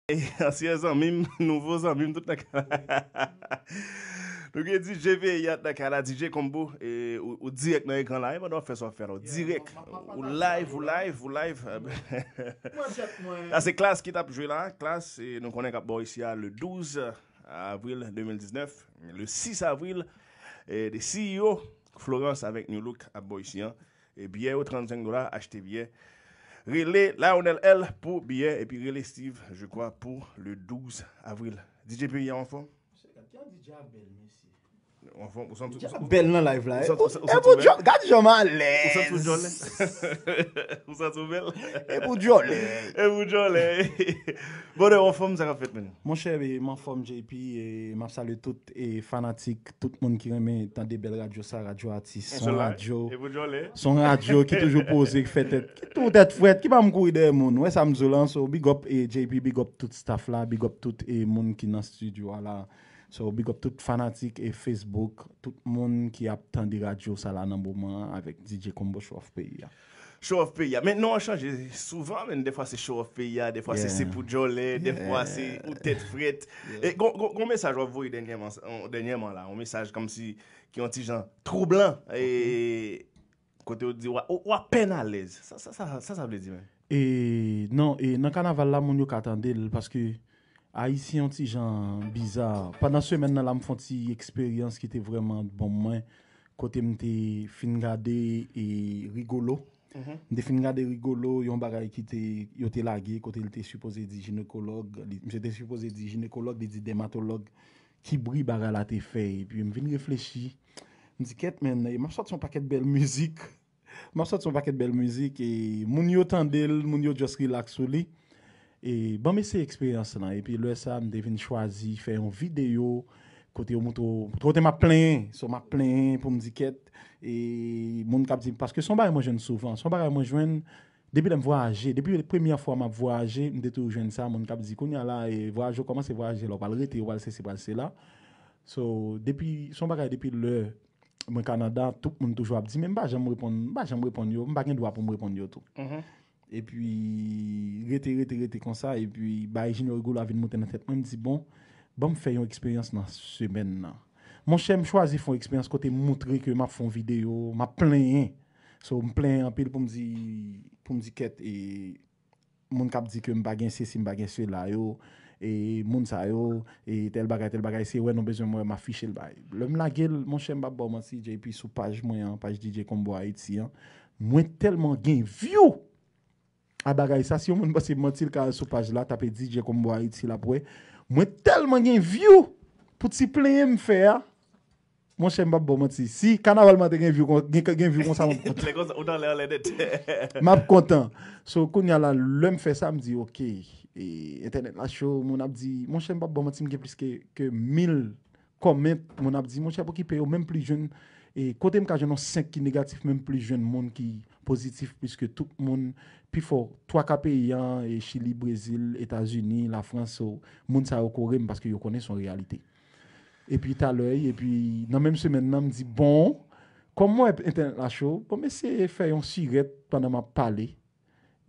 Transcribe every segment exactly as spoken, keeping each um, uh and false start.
Ansyen zanmi m, nouvo zanmi m, tout nan kay la. Nou gen D J Peyat nan kay la, D J Combo, e, ou, ou dirèk nan ekran la, e pandan w ap fè sa w ap fè la, w dirèk, ou live, ou live, ou live. Sa se Klass ki t ap jwe la, Klass, e, nou konnen k ap bò isi a le douz avril de mil diznèf, le sis avril, e, de C E O, Florence avèk New Look ap bò isi an. E biyè yo trannsenk dola, achte biyè. Rele Lionel L pou biyè, epi rele Steve, je crois, pou le douz avril. D J Peyat anfòm? Mesye, gad jan D J a bèl, mesye. Anfòm, ou santi, ou santi, bèl nan live la. Ou santi, ou santi, ou santi bèl? Gad jan m alèz. Ou santi w djòlè? Ou santi w bèl? E pou djòlè. E pou djòlè. Bon, anfòm, sa k ap fèt, menn? Monchè, e, m anfòm, J P, e m ap salye tout, e, fanatik, tout moun ki renmen tande bèl radyo sa, Radyo Atis. Se yon radyo, se yon radyo ki toujou poze, ki fè tèt, ki tou tèt frèt, ki pa m kouri dèyè moun. Ou wè sa m di w la, so big up, e, J P, big up tout staff la, big up tout, e, moun ki nan estidyo a la. So, big up tout fanatik e Facebook, tout moun ki ap tande radyo sa la nan moman an avèk D J Combo Show of Peyi a. Show of Peyi a. Men non an chanje souvan, men defwa se Show of Peyi a, defwa se, se pou djòlè, defwa se ou tèt frèt. E gon, gon, gon mesaj w ap voye dènyèman, dènyèman la, yon mesaj kòmsi ki yon ti jan twoublan, e kote w di w a, w apèn alèz. Sa, sa, sa, sa, sa vle di menm? E non, e nan kanaval la, moun yo ka tande l, paske Ayisyen yon ti jan biza. Pandan semèn nan la, m fè yon ti eksperyans ki te vrèman bon mwen, kote m te fin gade, e, Rigolo. M te fin gade Rigolo, yon bagay ki te, yo te lage, kote l te sipoze di jinekològ, li, misye te sipoze di jinekològ, li di dèmatològ, ki bri bagay la te fè. Epi m vin reflechi, m di, kèt, men, m ap sòti yon pakèt bèl mizik. M ap sòti yon pakèt bèl mizik, e moun yo tande l, moun yo just relax sou li. E ban m eseye eksperyans lan. Epi lè sa, m te vin chwazi fè yon videyo kote yo montre w, kote m ap plenyen. So, m ap plenyen pou m di kèt. E moun k ap di, paske se yon bagay mwen jwenn souvan. Se yon bagay mwen jwenn depi lè m vwayaje. Depi premyè fwa m ap vwayaje, m te toujou jwenn sa. Moun k ap di, kounye a la, e vwayaj yo kòmanse vwayaje la, w pral rete, w pral sesi, pral sela. So, depi, se yon bagay depi lè mwen Kanada, tout moun toujou ap di, men m pa janm reponn, m pa janm reponn yo, m pa gen dwa pou m reponn yo tou. Epi, rete, rete, rete konsa, epi, bay Junior Rigolo a vin monte nan tèt mwen, m di, bon, ban m fè yon eksperyans nan semèn nan. Monchè, m chwazi fè yon eksperyans kote m montre ke m ap fè yon videyo, m ap plenyen. So, m plenyen anpil pou m di, pou m di kèt, e, moun k ap di ke m pa gen sesi, m pa gen sela yo, e moun sa yo, e tèl bagay, tèl bagay, se wè nou bezwen m wè m afiche l bay. Lè m lage l, monchè, m p ap ba w manti, J P, sou paj mwen an, paj D J Combo Haiti an, mwen tèlman gen view a bagay sa, si yon moun panse manti, l ka al sou paj la, tape D J Combo Haiti, l ap wè. Mwen tèlman gen view pou ti plenyen m fè a, Monchè, m p ap ba w manti. Si kanaval mwen te gen view kon, gen, gen view konsa, m ap kontan. Lè konsa, ou t anlè, anlè nèt. M ap kontan. So, kounye a la, lè m fè sa, m di, ok, e, entènèt la cho, moun ap di, monchè, m p ap ba w manti, m gen plis ke, ke mil comment, moun ap di, monchè, pokipe yo, menm plis jwenn, e, kote m ka jwenn yon senk ki negatif, menm plis jwenn moun ki pozitif, plis ke tout moun, pi fò, twa ka peyi an, e, Chili, Brezil, Etazini, Lafrans, so, moun sa yo kore m paske yo konnen se yon reyalite. Epi talè, epi nan menm semèn nan, m di, bon, kòm mwen wè entènèt la cho, bon, m eseye fè yon sirèt pandan m ap pale.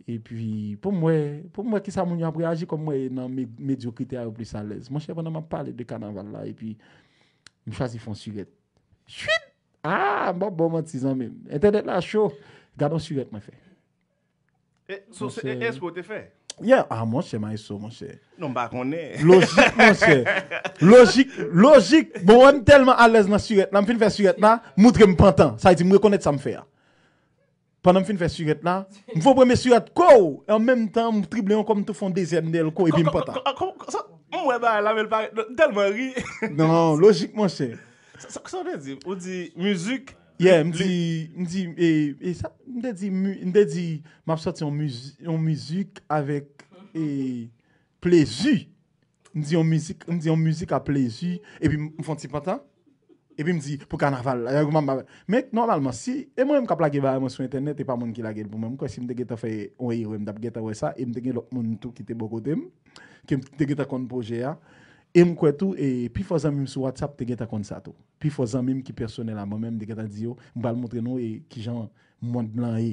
Epi, pou m wè, pou m wè kisa moun yo ap reyaji, kòm mwen nan me-, medyokrite a yo plis alèz. Monchè, pandan m ap pale de kanaval la, epi m chwazi fè yon sirèt. Chwit! Ah, m p ap ba w manti, zanmi m. Entènèt la cho. Gad yon sirèt mwen fè. E, so, se, e, èske w te fè? Yeah, ah, monchè, maestro, monchè. Non, m pa konnen. Lojik, monchè. Lojik, lojik. Bon, wè m tèlman alèz nan sirèt la, m fin fè sirèt la, montre m pantan. Sa vle di, m rekonèt sa m fè a. Pandan m fin fè sirèt la, m fè yon premye sirèt kou, e an menm tan, m trible yon kou, m tou fè yon dezyèm dèyè l kou, epi m pantan. Kò-, kò-, kò-, kò-, sa, m wè bagay la, men l pa, m tèlman ri. Non, lojik, monchè. Sa, sa, sa w te di? Ou di mizik? Yeah, m di, m di, e, e sa, m te di, mi-, m te di, m ap sòti yon mizi-, yon mizik avèk, e, plezi. M di yon mizik, m di yon mizik a plezi, epi m, m fè yon ti pantan. Epi m di, pou kanaval, e, m ap, men nòmalman, si, e mwen menm k ap lage bagay mwen sou entènèt, e pa moun ki lage l pou mwen, m kwè si m te gentan fè yon erè, m t ap gentan wè sa, e m te gen lòt moun tou ki te bò kote m, ke m te gentan konn pwojè a. E m kwè tou, e pifò zanmi m sou WhatsApp te gentan konn sa tou. Pifò zanmi m ki pèsonèl a mwen menm, m te gentan di yo, m pral montre nou e kijan mond lan ye.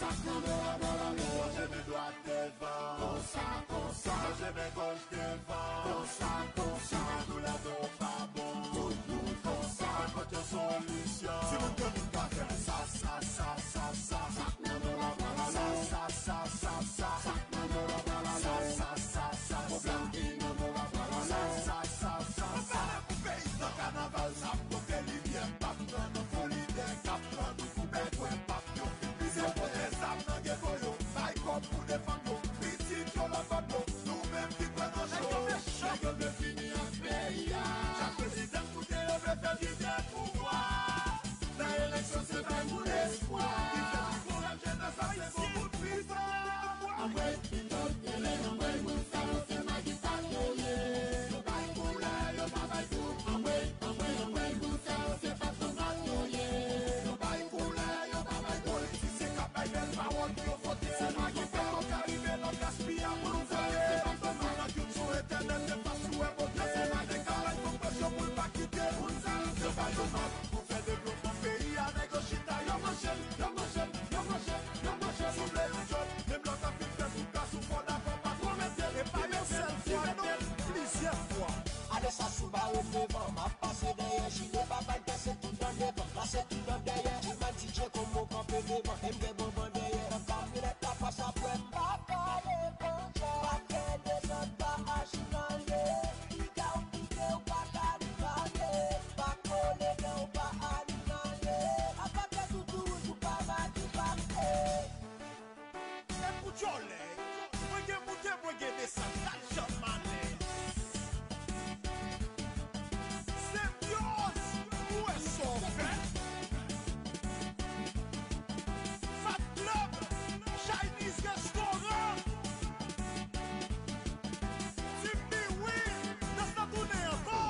Sak nan do la, do la, do la. Lonje men dwat devan. Konsa, konsa. Lonje men gòch devan. Konsa, konsa. Si gen doulè, men w pa bon. Tout moun konsa. Fè kont yon solisyon. Si moun gen moun ka fè l. Sa, sa, sa, sa, sa. Sak nan do la, do la, do la. Sa, sa, sa, sa, sa. Sak nan do la, do la, do la. Sa, sa, sa, sa, sa. Pwoblèm ki nan do la, do la, do la. Sa, sa, sa, sa, sa. Pale pou peyi nan kanaval, sa pote limyè, pap nan nou foli dè, kap nan nou pou bègwè, pap yo fin pise kote zam nan geto yo, bay kòb pou defann yo, pitit yo lòt bò dlo, nou menm ki kwè nan cho, nèg yo vle fini ak peyi a. Chak prezidan koute yo vle fè vide pouvwa. Nan eleksyon se bay moun espwa. Ki fè ki kouraj jenès la se gon bout pita. Anmwey, pito, tele, anmwey, moun sa yo se majistra yo ye. Yo bay koulè, yo pa bay tout. Anmwey, anmwey, anmwey, moun sa yo se patwon zam yo ye. Yo bay koulè, yo pa bay politisyen k ap bay bèl pawòl pou yo vote. Se pa ki fè yo ka rive lòt gaspiya pou nou vote. Se pa sèlman nan YouTube, sou entènèt, se pa sou wèb, se pa dekalaj konpresyon pou l pa kite. Moun sa yo se patwon zam. Pou fè devlopman peyi a, nèg yo chita, yo manje l, yo manje l, yo manje l, yo manje l. Si w vle yon djòb, menm lè w ta fin fè sou plas ou, fò w dakò pa twò mete l. E pa yon sèl fwa, non, plizyè fwa. Ale sa sou bare devan, m ap pase dèyè, jile pa bay pèse tout nan devan, pase tout nan dèyè. Di man D J kòman w kanpe devan, e m gen bonbon dèyè. Nan kamyonèt la, pas apre m. Pa pale kontrè, pa fè dezòd, pa aji nan lye. Piga w piga w pa ka li pale, pa kole men w pa alimane. Apa fè toutou wouj ou pa mati pase. E pou djòlè, mwen gen moute, mwen gen desann, gad jan m ale. Senbyoz, ou wè sa w fè? Fat Club, Chinese Restaurant. Di m wi, dans la tournée ankò.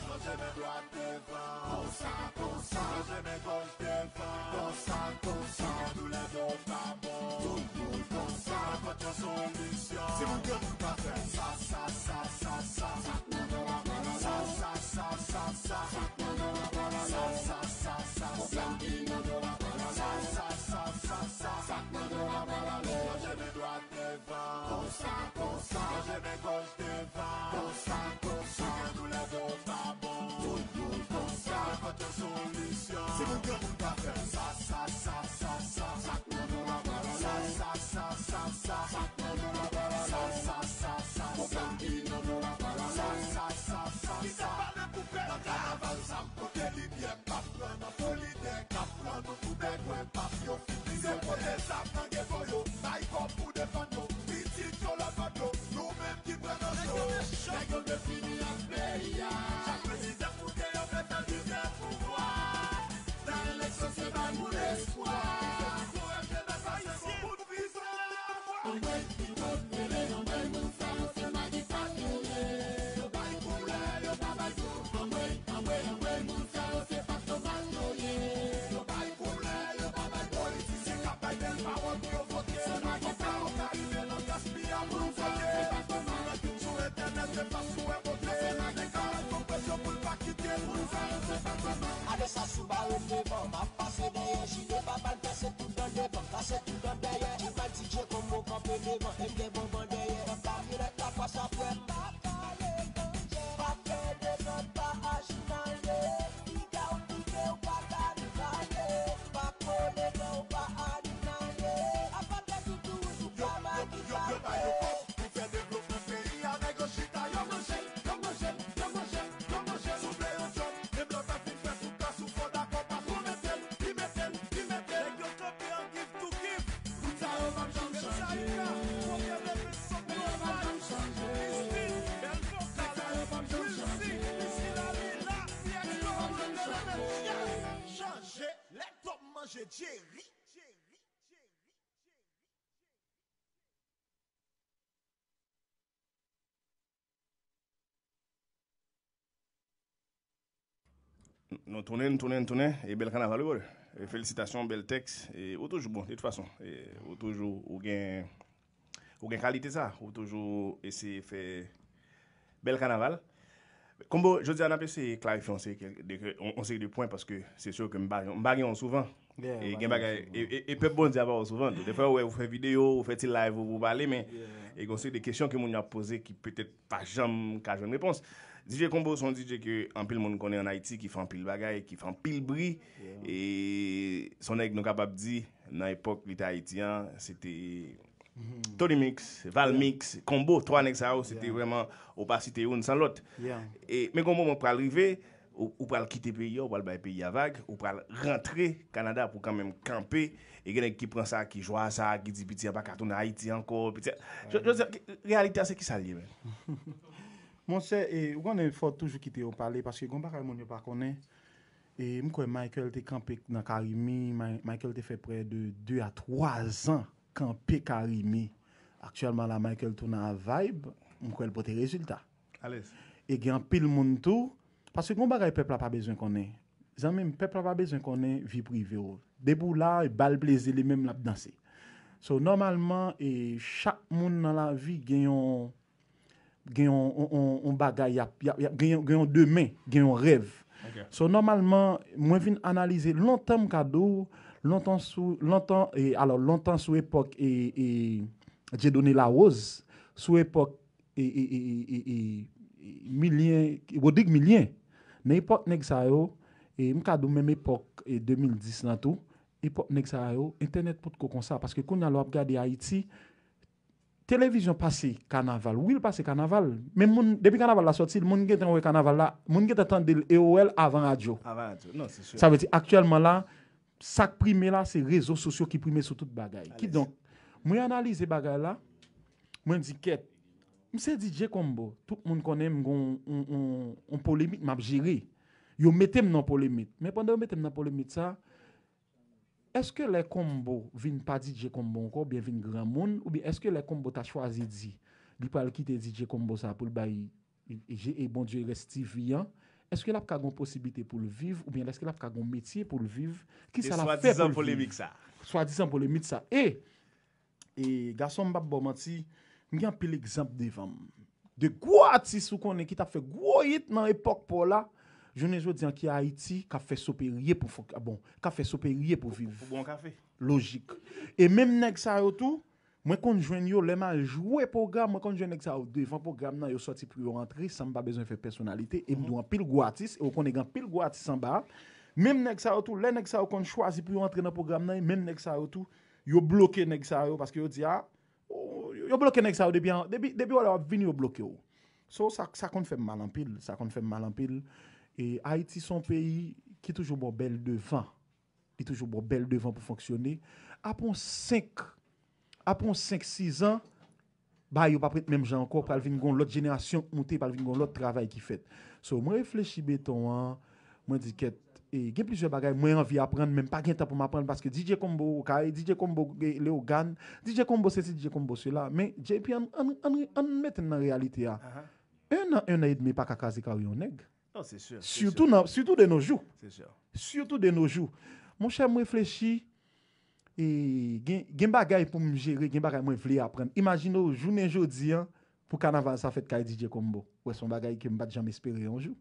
Lonje men dwat devan. Konsa, konsa. Lonje men gòch devan. Konsa, konsa. Si gen doulè, men w pa bon. Tout moun konsa. Fè kont yon solisyon. Si moun gen moun ka fè l. Sa, sa, sa, sa, sa. Sak nan do la, do la, do la. Sa, sa, sa, sa, sa. Sak nan do la, do la, do la. Sa, sa, sa, sa, sa. Pwoblèm ki nan do la, do la, do la. Sa, sa, sa, sa, sa. Sak nan do la, do la, do la. Lonje men dwat devan. Konsa, konsa. Lonje men gòch devan. Konsa, konsa. Si gen doulè, men w pa bon. Tout moun konsa. Fè kont yon solisyon. Si moun gen moun ka fè l. Sa, sa, sa, sa, sa. Sak nan do la, do la, do la. Sa, sa, sa, sa, sa. Sak nan do la, do la, do la. Sa, sa, sa, sa, sa. Pwoblèm ki nan do la, do la, do la. Sa, sa, sa, sa, sa. Ki te pale pou fè nan kanaval, sa m pote limyè. Pap pran nan foli dè, kap pran nou pou bègwè, pap yo fin pise kote zam nan geto yo, bay kòb pou defann yo, pitit yo lòt bò dlo, nou menm ki pran nan cho, nèg yo vle fini ak peyi a. Chak prezidan koute yo vle fè vide pouvwa. Nan eleksyon se bay moun espwa. Ki fè ki kouraj jenès la se gon bout pita. Anmwey, pito, tele, anmwey, moun sa yo se majistra yo Jerry. Nou tounen, nou tounen, nou tounen. E bèl kanaval, wi, brother. E felisitasyon, bèl tèks. E ou toujou bon, de tout fason. E ou toujou, ou gen, ou gen kalite sa. Ou toujou eseye fè bèl kanaval. Konbo, jodi a n ap eseye klarifye yon seri, de, yon, yon seri de pwen, paske se si ke m pa, m pa gen yon souvan. E gen bagay, e, e, e pèp Bondye a pa w souvan tou. Defwa, ou wè, ou fè videyo, ou fè ti live, ou, ou pale, men e gen yon seri de kesyon ke moun yo ap poze ki petèt pa janm ka jwenn repons. D J Combo se yon D J ke anpil moun konnen ann Ayiti, ki fè anpil bagay, ki fè anpil bri. E se yon nèg nou kapab di, nan epòk li te Ayiti an, se te Tony Mix, Val Mix, Combo, twa nèg sa yo, se te vrèman, ou pa site youn san lòt. E, men gen yon moman pral rive, ou, ou pral kite peyi a, ou pral bay peyi a vag, ou pral rantre Kanada pou kanmenm kanpe, e gen nèg ki pran sa, ki jwa sa, ki di piti a pa ka tounen Ayiti ankò, piti a, je, je, reyalite a se ki sa l ye, men? Monchè, e, ou konnen fò toujou kite yo pale, paske gen yon bagay moun yo pa konnen. E m kwè Michael te kanpe nan Carimi, Mi-, Michael te fè prè de de a twa zan kanpe Carimi. Aktyèlman la, Michael tounen a Vibe, m kwè l pote rezilta. Alèz. E gen anpil moun tou, paske gen yon bagay pèp la pa bezwen konnen. Zanmi m, pèp la pa bezwen konnen vi prive w. Depi w la, e ba l plezi, li menm l ap danse. So, nòmalman, e chak moun nan lavi gen yon, gen yon, yon, yon, yon bagay, y ap, y ap, y ap, gen yon, gen yon demen, gen yon rèv. So, nòmalman, mwen vin analize lontan, m ka di w, lontan sou, lontan, e, alò, lontan sou epòk, e, e, Dieudonné Larose, sou epòk, e, e, e, e, e, e, Milien, Rodrigue Milien. Nan epòk nèg sa yo, e, m ka di w menm epòk, e, de mil dis lan tou, epòk nèg sa yo, entènèt potko konsa. Paske kounye a lè w ap gade Ayiti, televizyon pase kanaval. Wi, l pase kanaval. Men moun, depi kanaval la sòti, moun gentan wè kanaval la, moun gentan tande l e yo wè l avan radyo. Avan radyo. Non, se si. Sa vle di, aktyèlman la, sa k prime la, se rezo sosyo ki prime sou tout bagay. Alèz. Kidonk, mwen analize bagay la, mwen di, kèt, m se D J Combo. Tout moun konnen m gon yon, yon, yon polemik m ap jere. Yo mete m nan polemik. Men pandan yo mete m nan polemik sa, èske lè Combo vin pa D J Combo ankò, oubyen vin granmoun, oubyen èske lè Combo ta chwazi di li pral kite D J Combo sa pou l bay, e, e, e Bondye rès ti vi an, èske l ap ka gon posiblite pou l viv, oubyen èske l ap ka gon metye pou l viv? Kisa l ap fè pou l viv? Swadizan polemik sa. Swadizan polemik sa. E, e gason m p ap ba w manti, m gen anpil egzanp devan m. De gwo atis ou konnen ki t ap fè gwo hit nan epòk pa w la, jounen jodi an ki Ayiti, k ap fè soperye pou fon-, bon, k ap fè soperye pou viv. Pou, pou bon kafe. Lojik. E menm nèg sa yo tou, mwen konn jwenn yo, lè m al jwe pwogram, mwen konn jwenn nèg sa yo devan pwogram nan, yo sòti pou yo antre, san m pa bezwen fè pèsonalite, e m di w anpil gwo atis, e ou konnen gen anpil gwo atis anba a. Menm nèg sa yo tou, lè nèg sa yo konn chwazi pou yo antre nan pwogram nan, e menm nèg sa yo tou, yo bloke nèg sa yo, paske yo di, a, yo, yo bloke nèg sa yo depi, depi, depi w ap vini, yo bloke w. So, sa, sa konn fè m mal anpil, sa konn fè m mal anpil. E Ayiti se yon peyi ki toujou ba w bèl devan. Li toujou ba w bèl devan pou fonksyone. Apre yon senk, apre yon senk, sis an, bagay yo p ap ret menm jan ankò, pral vin gon lòt jenerasyon k moute, pral vin gon lòt travay ki fèt. So, mwen reflechi beton an, mwen di, kèt, e, gen plizyè bagay mwen anvi aprann, men m pa gen tan pou m aprann, paske D J Combo Okay, D J Combo, e, Leyogàn, D J Combo sesi, D J Combo sela, men J P, ann, ann, ann, ann mete n nan reyalite a. Aha. Un an, un an edmi pa ka kraze kari yon nèg. Non, se si, se si. Sitou nan, sitou de nos jours. Se si. Sitou de nos jours. Monchè, m reflechi, e gen, gen bagay pou m jere, gen bagay mwen vle aprann. Imajine w, jounen jodi an, pou kanaval sa fèt kay D J Combo. Wè, se yon bagay ke m pa t janm espere yon jou.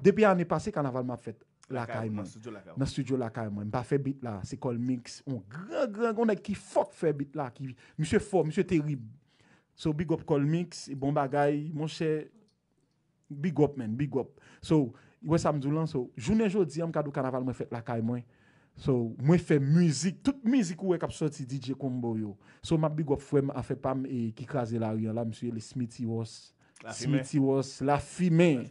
Depi ane pase, kanaval m ap fèt lakay mwen. Nan estidyo lakay ou. Nan estidyo lakay mwen. M pa fè beat la, se Colmix, yon gran, gran, yon nèg ki fòk fè beat la, ki, misye fò, misye terib. So, big up Colmix, bon bagay, monchè, big up, man, big up. So, ou wè sa m di w lan, so, jounen jodi an, m ka di w kanaval mwen fèt lakay mwen. So, mwen fè mizik, tout mizik ou wè k ap sòti D J Combo yo. So, m ap big up frè m, afè pa m, e, ki kraze lari an la, misye rele Smithy Ross. Smithy Ross, Lafimen.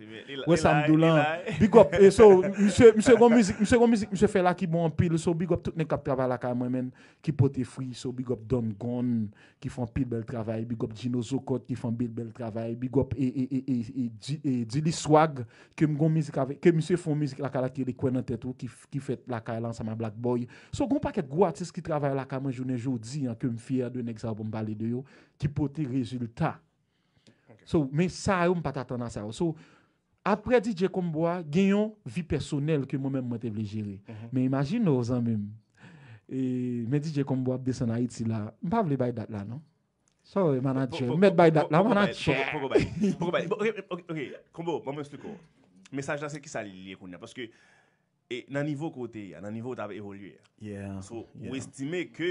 Wè sa m di w lan. Big up. E so, misye, misye gon mizik, misye gon mizik, misye fè la ki bon anpil. So, big up tout nèg k ap travay lakay mwen, menn, ki pote fwi. So, big up Don Gon, ki fè anpil bèl travay. Big up Gino Zokot, ki fè anpil bèl travay. Big up e, e, e, e, e, Di- e, Dilly Swag, ke m gon mizik avèk, ke misye fè yon mizik lakay la ki rele Kwè nan tèt ou, ki, f- ki fèt lakay la ansanm a Black Boy. So, gon pakèt gwo atis ki travay lakay mwen jounen jodi an, ke m fyè de nèg sa yo pou m pale de yo, ki pote rezilta. So, men sa yo, m pa t atann a sa yo. So, apre D J Combo a, gen yon vi pèsonèl ke mwen menm mwen te vle jere. Men imajine w, zanmi m. E, men D J Combo ap desann Ayiti la. M pa vle bay dat la, non. Sorry, manager. M mèt bay dat la, manager. Poko bay. Poko bay. Bon, ok, ok, ok. Combo, ban mwen eksplike w. Mesaj la, se ki sa li ye kounye a? Paske e nan nivo ke w te ye a, nan nivo w t ap evolye a. So, ou estime ke,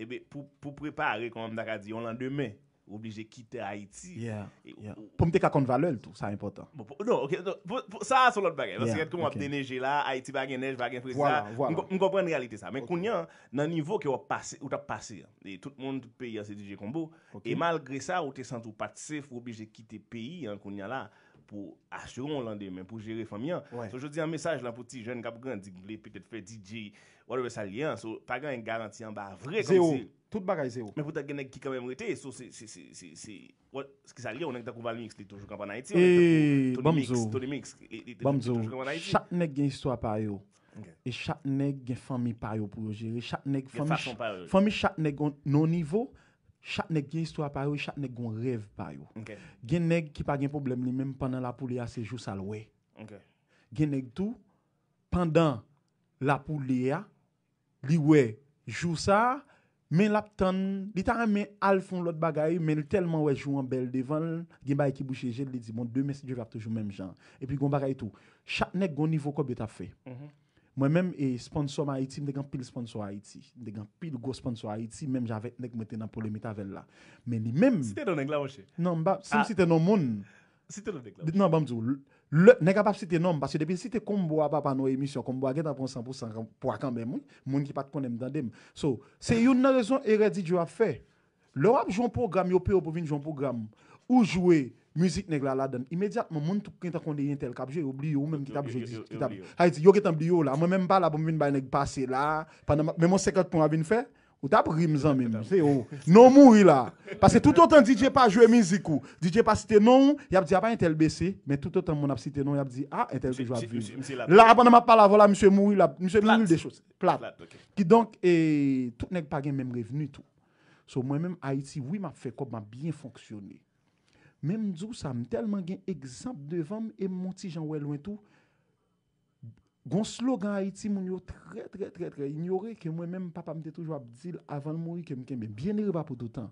ebe, pou, pou prepare, kòman m ta ka di, yon landemen, ou oblije kite Ayiti. E ou- Pou m te ka konn valè l tou, sa enpòtan. Bon, pou- non, ok, non, pou- pou- sa a se yon lòt bagay. Paske gade kòman w ap deneiger la, Ayiti pa gen nèj, pa gen fredi. M konprann reyalite sa. Men kounye a, nan nivo ke w ap pase, ou t ap pase an, e tout moun, tout peyi an se D J Combo. E malgre sa, ou te santi w pa t safe, ou oblije kite peyi an kounye a la pou asire w landemen, pou jere fanmi an. So, jodi a, mesaj la pou ti jèn k ap grandi, k vle petèt fè D J, whatever sa l ye an. So, pa gen anyen garanti anba vre kòmsi. Tout bagay zewo. Men poutan gen nèg ki kanmenm rete. So, se, se, se, se, se, what, ki sa l ye, yon nèg tankou Valmix, li toujou kanpe ann Ayiti, yon nèg tankou Tony Mix, Tony Mix, li, li, li toujou kanpe ann Ayiti. Chak nèg gen istwa pa yo. E chak nèg gen fanmi pa yo pou yo jere. Chak nèg, fanmi, fanmi chak nèg nan yon nivo. Chak nèg gen istwa pa yo, e chak nèg gen rèv pa yo. Gen nèg ki pa gen pwoblèm li menm, pandan l ap woule a, se jou sa l wè. Gen nèg tou, pandan l ap woule a, li wè jou sa a, men l ap tann, li ta renmen al fè yon lòt bagay, men li tèlman wè jou an bèl devan l, gen bagay ki bouche je l, li di, "Bon, demen, si Dye vle, ap toujou menm jan." Epi gen yon bagay tou, chak nèg gen yon nivo kòb yo t ap fè. Mwen menm, e sponsò m Ayiti, m te gen anpil sponsò Ayiti. M te gen anpil gwo sponsò Ayiti, menm jan avèk nèg mwen te nan polemik avè l la. Men li menm. Site non nèg la, monchè. Non, m pa, si m site non moun. Site non nèg la. Non, ban m di w. Lè, nèg la p ap site non m, paske depi l site Combo a, papa, nan emisyon, Combo a gentan pran san pou san pwa kanmenm, wi. Moun ki pa t konnen m tande m. So, se youn nan rezon erè D J yo ap fè. Lè w ap jwe yon pwogram, yo peye w pou vin jwe yon pwogram, ou jwe mizik nèg la ladan l, imedyatman, moun tou gentan konnen entèl k ap jwe, yo bliye w menm ki t ap jwe, ki t ap, sa vle di, yo gentan bliye w la. Mwen menm, m pa la pou m vin bay nèg pase la, pandan m ap, menm yon senkant pwen w ap vin fè, ou t ap ri m, zanmi m, se ou. Non mouri la. Paske toutotan D J pa jwe mizik ou, D J pa site non w, y ap di, "A pa entèl bese," men toutotan moun ap site non w, y ap di, "A, entèl toujou ap viv." La, pandan m ap pale avè w la, misye mouri la, misye mouri de chos. Plat. Kidonk, e, tout nèg pa gen menm revni tou. So, mwen menm, Ayiti, wi, m ap fè kòb, m ap byen fonksyone. Men m di w sa, m tèlman gen egzanp devan m e m yon ti jan wè lwen tou. Gon slogan Ayiti, moun yo trè, trè, trè, trè inyore, ke mwen menm, papa m te toujou ap di l avan l mouri, ke m kenbe. Byenere pa pou toutan.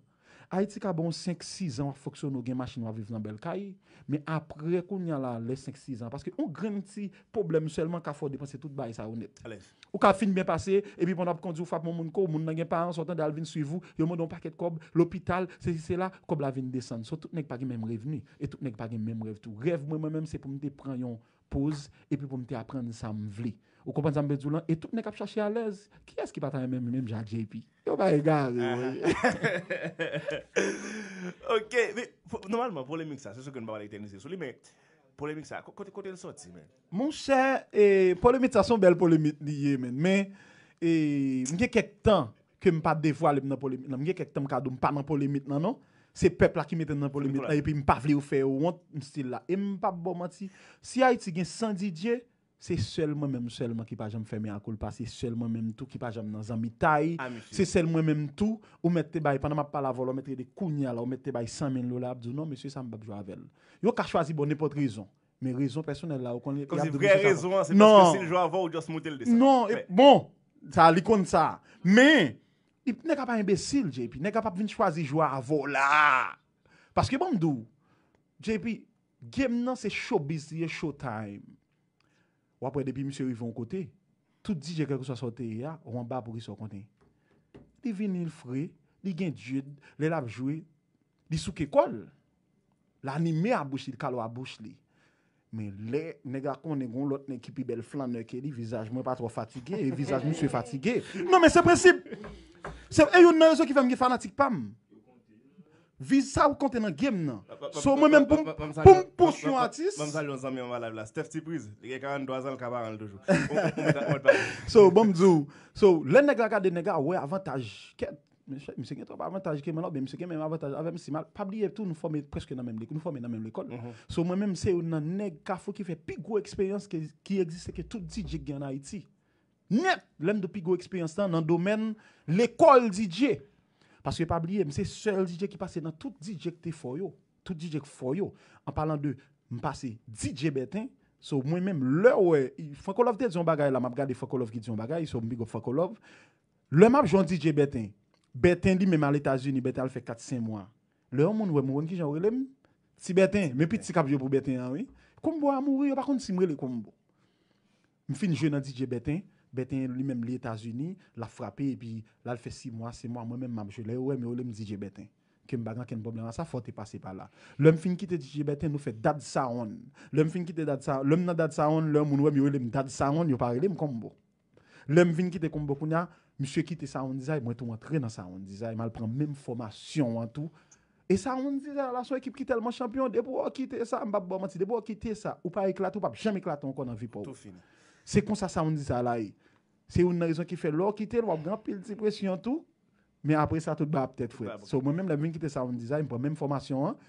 Ayiti ka ba w senk, sis zan w ap fonksyone, w gen machin, w ap viv nan bèl kay, men apre kounye a la, lè senk, sis zan, paske yon grenn ti pwoblèm sèlman ka fè w depanse tout bagay sa yo nèt. Ou ka fin byen pase, epi pandan w ap kondui, w frape yon moun kò, moun nan gen paran, sa w tande al vin swiv ou, yo mande w yon pakèt kòb, lopital, sesi, sela, kòb la vin desann. So, tout nèg pa gen menm revni, e tout nèg pa gen menm rèv tou. Rèv mwen, mwen menm, se pou m te pran yon poz, epi pou m te aprann sa m vle. Ou konprann sa m vle di w lan? E tout nèg ap chache alèz. Kiyès ki pa ta renmen menm jan ak J P? Yo pa egare, wi. Ok, men, nòmalman, polemik sa, se sou ke nou pa pral etènize sou li, men polemik sa, kote, kote l sòti, men? Monchè, e, polemik sa se yon bèl polemik li ye, men. Men, e, m gen kèk tan ke m pa devwale m nan polemik lan. M gen kèk tan m ka di w m pa nan polemik lan, non. Se pèp la ki mete m nan polemik lan, epi m pa vle yo fè yo wont, m still la. E m p ap ba w manti, si Ayiti gen san D J, se sèl mwen menm sèlman ki pa janm fè mea culpa, se sèl mwen menm tou ki pa janm nan zanmitay, se sèl mwen menm tou, ou mèt te bay, pandan m ap pale avè w la, ou mèt rele kounye a la, ou mèt te bay san mil dola, ap di w, "Non, mesye, sa m p ap jwe avè l." Yo ka chwazi ba w nenpòt rezon. Men rezon pèsonèl la, ou konnen, y ap di w mesye sa. Kòmsi vrè rezon an, se paske si l jwe avè w, ou just moute l desann. Non, bon, sa, li konn sa. Men, nèg la pa enbesil, J P. Nèg la p ap vin chwazi jwe avè w la. Paske, ban m di w, J P, game nan se showbiz li ye, showtime. W ap wè depi misye rive yon kote, tout D J kèlkeswa sa w te ye a, ou anba poukisa w konnen. Li vini, l fre, li gen dread, lè l ap jwe, li souke kò l. L anime a bouch li, l kalo a bouch li. Men lè nèg la konnen gon lòt nèg ki pi bèl flannè ke li, vizaj mwen pa twò fatige, e vizaj misye fatige. Non, men se prensip. Se, e youn nan rezon ki fè m gen fanatik pa m. Viv sa ou konte nan game nan. So mwen menm pou m pou m pous yon atis. Ban m salye yon zanmi anba live la, Steph Tipriz. Li gen karannntwa zan, l ka paran l toujou. Ou ou ou mèt ap mwen pale. So ban m di w, so lè nèg la gade nèg la wè avantaj kèt. Mesye, misye gen twòp avantaj ke mwen la, oubyen misye gen menm avantaj avè m. Si mal, pa bliye tou, nou fòme prèske nan menm lekòl, nou fòme nan menm lekòl. So mwen menm se youn nan nèg Kafou ki fè pi gwo eksperyans ke, ki egziste ke tout D J k gen an Ayiti. Nèt, lè m di w pi gwo eksperyans lan nan domèn lekòl D J. Paske pa bliye, m se sèl D J ki pase nan tout D J k te fò yo. Tout D J k fò yo. An palan de, m pase D J Bèten. So mwen menm lè w wè, Franco Love te di yon bagay la, m ap gade Franco Love ki di yon bagay, so m big up Franco Love. Lè m ap jwe yon D J Bèten, Bèten li menm al Etazini, Bèten al fè kat senk mwa. Lè yon moun wè m, ou konn kijan yo rele m? Ti Bèten, men piti k ap jwe pou Bèten an wi. Konbo a mouri, yo pa konn si m rele Konbo. M fin jwe nan D J Bèten, Bèten li menm li Etazini, l ap frape epi l al fè sis mwa, senk mwa, mwen menm m ap jwe. Lè yo wè m, yo rele m D J Bèten. Ke m pa gen ankenn pwoblèm a sa, fò w te pase pa la. Lè m fin kite D J Bèten, nou fè Dad Sound. Lè m fin kite Dad Sound, lè m nan Dad Sound, lè moun wè m, yo rele m Dad Sound, yo pa rele m Konbo. Lè m vin kite Konbo kounye a, misye kite Sound Design, mwen tou antre nan Sound Design, m al pran menm fòmasyon an tou. E Sound Design la se yon ekip ki tèlman chanpyon, depi w kite sa, m p ap ba w manti, depi w kite sa, ou pa eklate, ou p ap janm eklate ankò nan vi pa w. Tou fini. Se konsa Sound Design la ye. Se youn nan rezon ki fè lè w kite l, w ap gen anpil ti presyon tou. Men apre sa, tout bagay ap tèt frèt. So, mwen menm, lè m vin kite Sound Design, m pran menm fòmasyon an.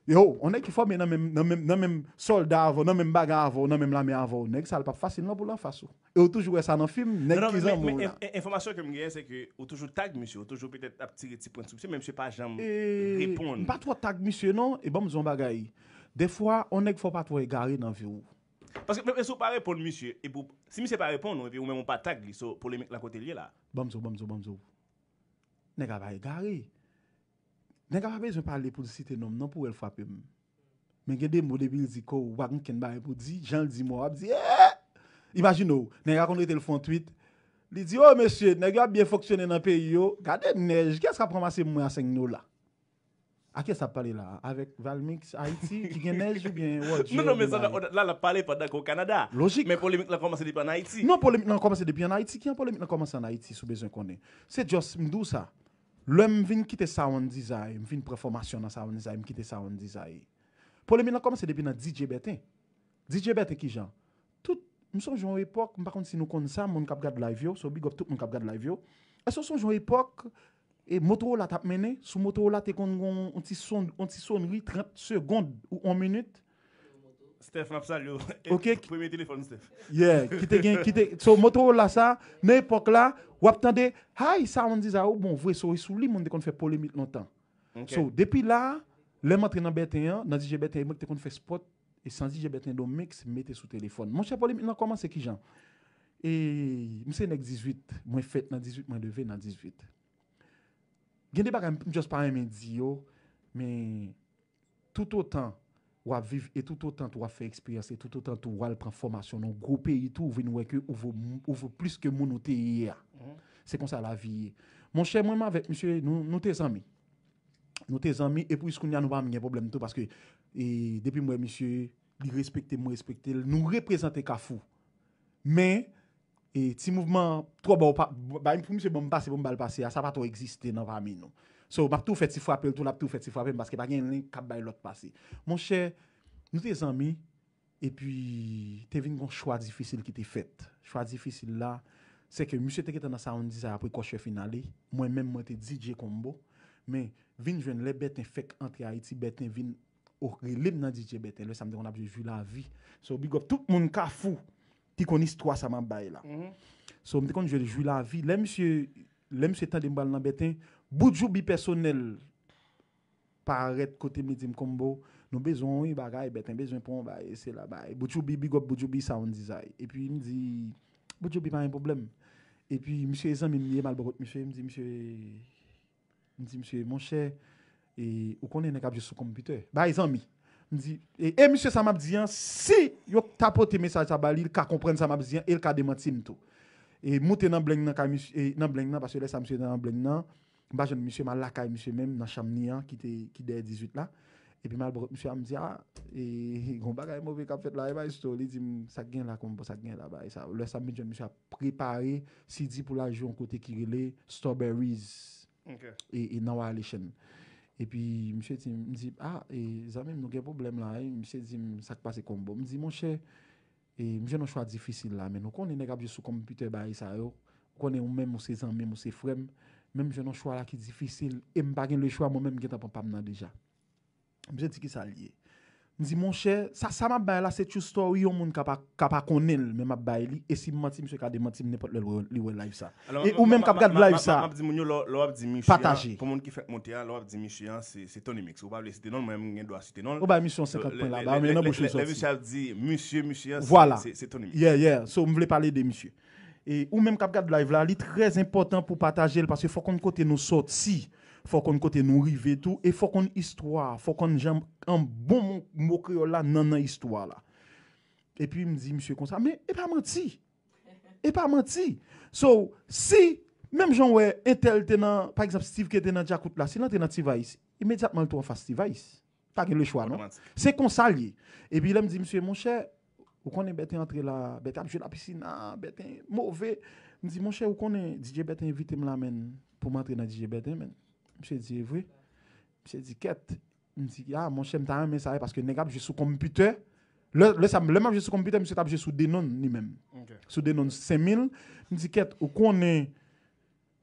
Yo, yon nèg ki fòme nan menm, nan menm, nan menm sòlda avè w, nan menm bagay avè w, nan menm lame avè w, nèg sa l p ap fasil non pou l anfas ou. E w toujou wè sa nan fim, nèg ki zanmi w la. Enfòmasyon ke m genyen, se ke ou toujou tag misye, ou toujou petèt ap tire ti pwen sou misye, men misye pa janm reponn. M pa twò tag misye non, e ban m di w yon bagay. Defwa, yon nèg fò w pa twò egare nan vi w. Paske menm si w pa reponn misye, epi w- si misye pa reponn ou, epi ou menm ou pa tag li, so polemik la kote l ye la? Ban m di w, ban m di w, ban m di w. Nèg la pa egare. Nèg la pa bezwen pale pou l site non m non pou wè l frape m. Men gen de mo depi l di ko, ou pa gen kenn bagay pou di, jan l di mo a, w ap di, eh! Imajine w, nèg la konn rete l fè yon tweet, li di, oh mesye, nèg yo ap byen fonksyone nan peyi yo, gade nèj, kiyès k ap ranmase mwen a senk dola? A kiyès ap pale la? Avèk Valmix Haiti ki gen nèj oubyen Roger? Non, non, men sa la, la, l ap pale pandan ke w Kanada. Lojik. Men polemik la kòmanse depi an Ayiti. Non, polemik la kòmanse depi an Ayiti. Ki an polemik la kòmanse an Ayiti, si w bezwen konnen? Se just, m di w sa. Lè m vin kite Sound Design, m vin pran fòmasyon nan Sound Design, m kite Sound Design. Polemik la kòmanse depi nan D J Bèten. D J Bèten kijan? Tout, m sonje yon epòk, m pa konn si nou konn sa, moun k ap gad live yo, so big up tout moun k ap gad live yo. Èske w sonje yon epòk, e Motorola t ap mennen, sou Motorola te konn gon yon ti son, yon ti sonri trant segonn ou yon minit. Steph, m ap salye w. Ok. Premye telefòn, Steph. Yeah, ki te gen, ki te, so Motorola sa, nan epòk la, w ap tande, hay, Sound Design, ou bon, vre, so e sou li, moun te konn fè polemik lontan. Ok. So, depi la, lè m antre nan Bèten an, nan D J Bèten, e mwen ki te konn fè spot, e san D J Bèten Don Mix, m mete sou telefòn. Monchè, polemik lan kòmanse kijan? E, m se nèg dizuit, mwen fèt nan dizuit, mwen leve nan dizuit. Gen de bagay m just pa renmen di yo, men toutotan w ap viv e toutotan tou w ap fè eksperyans e toutotan tou w al pran fòmasyon nan yon gwo peyi tou, ou vin wè ke ou vo, ou vo plis ke moun ou te ye a. Se konsa lavi ye. Monchè, mwen menm avèk misye, nou, nou te zanmi. Nou te zanmi, e pou jis kounye a nou pa menm gen pwoblèm tou, paske e, depi m wè misye, li respekte m, mwen respekte l, nou reprezante Kafou. Men, e, ti mouvman twò ba w pa, bay pou misye ban m pase, pou m ba l pase a, sa pa twò egziste nan pami nou. So, m ap tou fè ti frape l tou, l ap tou fè ti frape m, paske pa gen len k ap bay lòt pase. Monchè, nou te zanmi, epi te vin gon chwa difisil ki te fèt. Chwa difisil la, se ke misye te gentan nan Sound Design apre Kòchè fin ale, mwen menm mwen te D J Konbo, men vin jwenn lè Bèten fèk antre Ayiti, Bèten vin o, rele m nan D J Bèten, lè sa m te konn ap jwe Jwi Lavi. So, big up tout moun Kafou ki konn istwa sa m ap bay la. So, m te konn jwe Jwi Lavi. Lè misye, lè misye tande m pral nan Bèten, Boudjoubi pèsonèl parèt kote m, li di m, Konbo, nou bezwen w wi, bagay, Bèten bezwen pran w, bagay, e sela, bagay. Boudjoubi, big up Boudjoubi Sound Design. Epi m di, Boudjoubi pa gen pwoblèm. Epi misye e zanmi m li ye, m al bò kot misye, m di, misye, M di, misye, monchè, e, ou konnen nèg ap jwe sou konpitè. Bay zanmi. M di, e, e misye sa m ap di an, si yo ta pote mesaj sa ba li, li ka konprann sa m ap di an, e l ka demanti m tou. E moute nan bleng nan kay misye, e, nan bleng nan, paske lè sa misye te nan bleng nan, m pa jwenn misye, m al lakay misye menm, nan chanm li an, ki te, ki dèyè dizuit la. Epi m al bò kot misye a, m di, a, e, gon bagay move k ap fèt la, e bay sto, li di m, sa k gen la, kòman sa k gen la, bagay sa. Lè sa m vin jwenn misye ap prepare C D pou l al jwe yon kote ki rele Strawberries. Ok. E, e nan Violation. Epi misye di, m di, ah, e, zanmi m, nou gen pwoblèm la, wi. Misye di m, sa k pase Combo? M di, monchè, e, m jwenn yon chwa difisil la, men ou konnen nèg ap jwe sou konpitè bagay sa yo. Ou konnen ou menm, ou se zanmi m, ou se frè m. Men m jwenn yon chwa la ki difisil, e m pa gen lechwa, mwen menm m gentan pran pa m nan deja. Misye di, kisa l ye? M di, monchè, sa, sa m ap bay la, se true story, yon moun ka pa, ka pa konnen l, men m ap bay li. E si m manti, misye ka demanti m nenpòt lè li wè live sa. E ou menm k ap gad live sa, pataje. Pou moun ki fèk monte a, lè w ap di misye an, se, se Tony Mix. Ou pa vle site non l, mwen menm m gen dwa site non l. Ou bay misye yon senkant pwen laba, men nan bouch li soti. Lè misye ap di misye, misye an, se, se Tony Mix. Yeah, yeah. So, m vle pale de misye. E ou menm k ap gad live la, li trè enpòtan pou pataje l, paske fò w konn kote nou soti, fò w konn kote nou rive tou, e fò w konn istwa, fò w konn jan yon bon mo, mo kreyòl la nan, nan istwa la. Epi m di misye konsa, men e pa manti. E pa manti. So, si, menm jan w wè entèl te nan, pa egzanp, Steve K te nan Djakout la, si l antre nan T-Vice, imedyatman l tou anfas T-Vice. Pa gen lechwa, non. Se konsa l ye. Epi lè m di misye, monchè, ou konnen Bèten antre la, Bèten ap jwe lapisina, Bèten move. M di, monchè, ou konnen D J Bèten envite m la, menn, pou m antre nan D J Bèten, menn. Misye di, e vre? Misye di, kèt. M di, a, monchè, m ta renmen sa, wi, paske nèg ap jwe sou konpitè. Lè, lè sa, lè m ap jwe sou konpitè, misye t ap jwe sou Denon, li menm. Sou Denon senk mil. M di, kèt, ou konnen,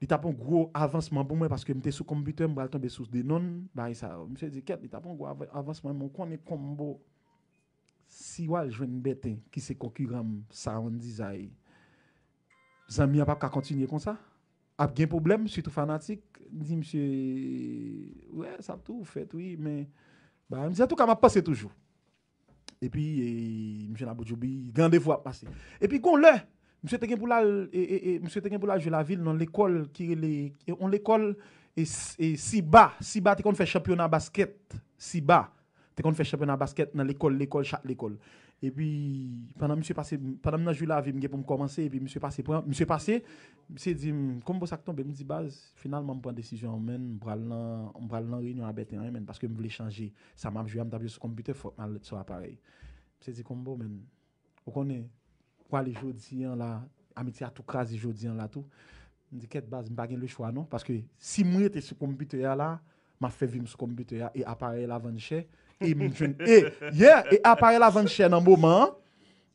li t ap yon gwo avansman pou mwen, paske m te sou konpitè, m pral tonbe sou Denon, bagay sa yo. Misye di, kèt, li t ap yon gwo av-, avansman, men ou konnen Combo, si w al jwenn Bèten, ki se konkiran m, Sound Design, zanmi an p ap ka kontinye konsa. Ap gen pwoblèm, sitou fanatik. M di, misye, wè, sa ap toujou fèt, wi, men, ba, m di, antouka, m ap panse toujou. Epi, e, misye Nabou Djoubi, randevou ap pase. Epi, gon lè, misye te gen pou l al, e, e, e, misye te gen pou l al jwe lavil nan lekòl ki rele, e, yon lekòl, e, S-, e, Siba. Siba te konn fè chanpyona baskèt. Siba te konn fè chanpyona baskèt nan lekòl, lekòl, chak lekòl. Epi, pandan misye pase, pandan m nan jwi lavi, m gen pou m kòmanse, epi misye pase pran, misye pase, misye di m, Combo, sa k tonbe? M di, baz, finalman, m pran desizyon an, menn, m pral nan, m pral nan reyinyon a Bèten an, menn, paske m vle chanje. Sa m ap jwe a, m t ap jwe sou konpitè, fòk m al sou aparèy. Misye di, Combo, menn, ou konnen, prale jodi an la, amitye a tou kraze jodi an la tou. M di, kèt baz, m pa gen lechwa non, paske si m rete sou konpitè a la, m ap fè vi m sou konpitè a, e aparèy la vann chè, e m jwenn, e, yeah, e aparèy la vann chè nan moman an,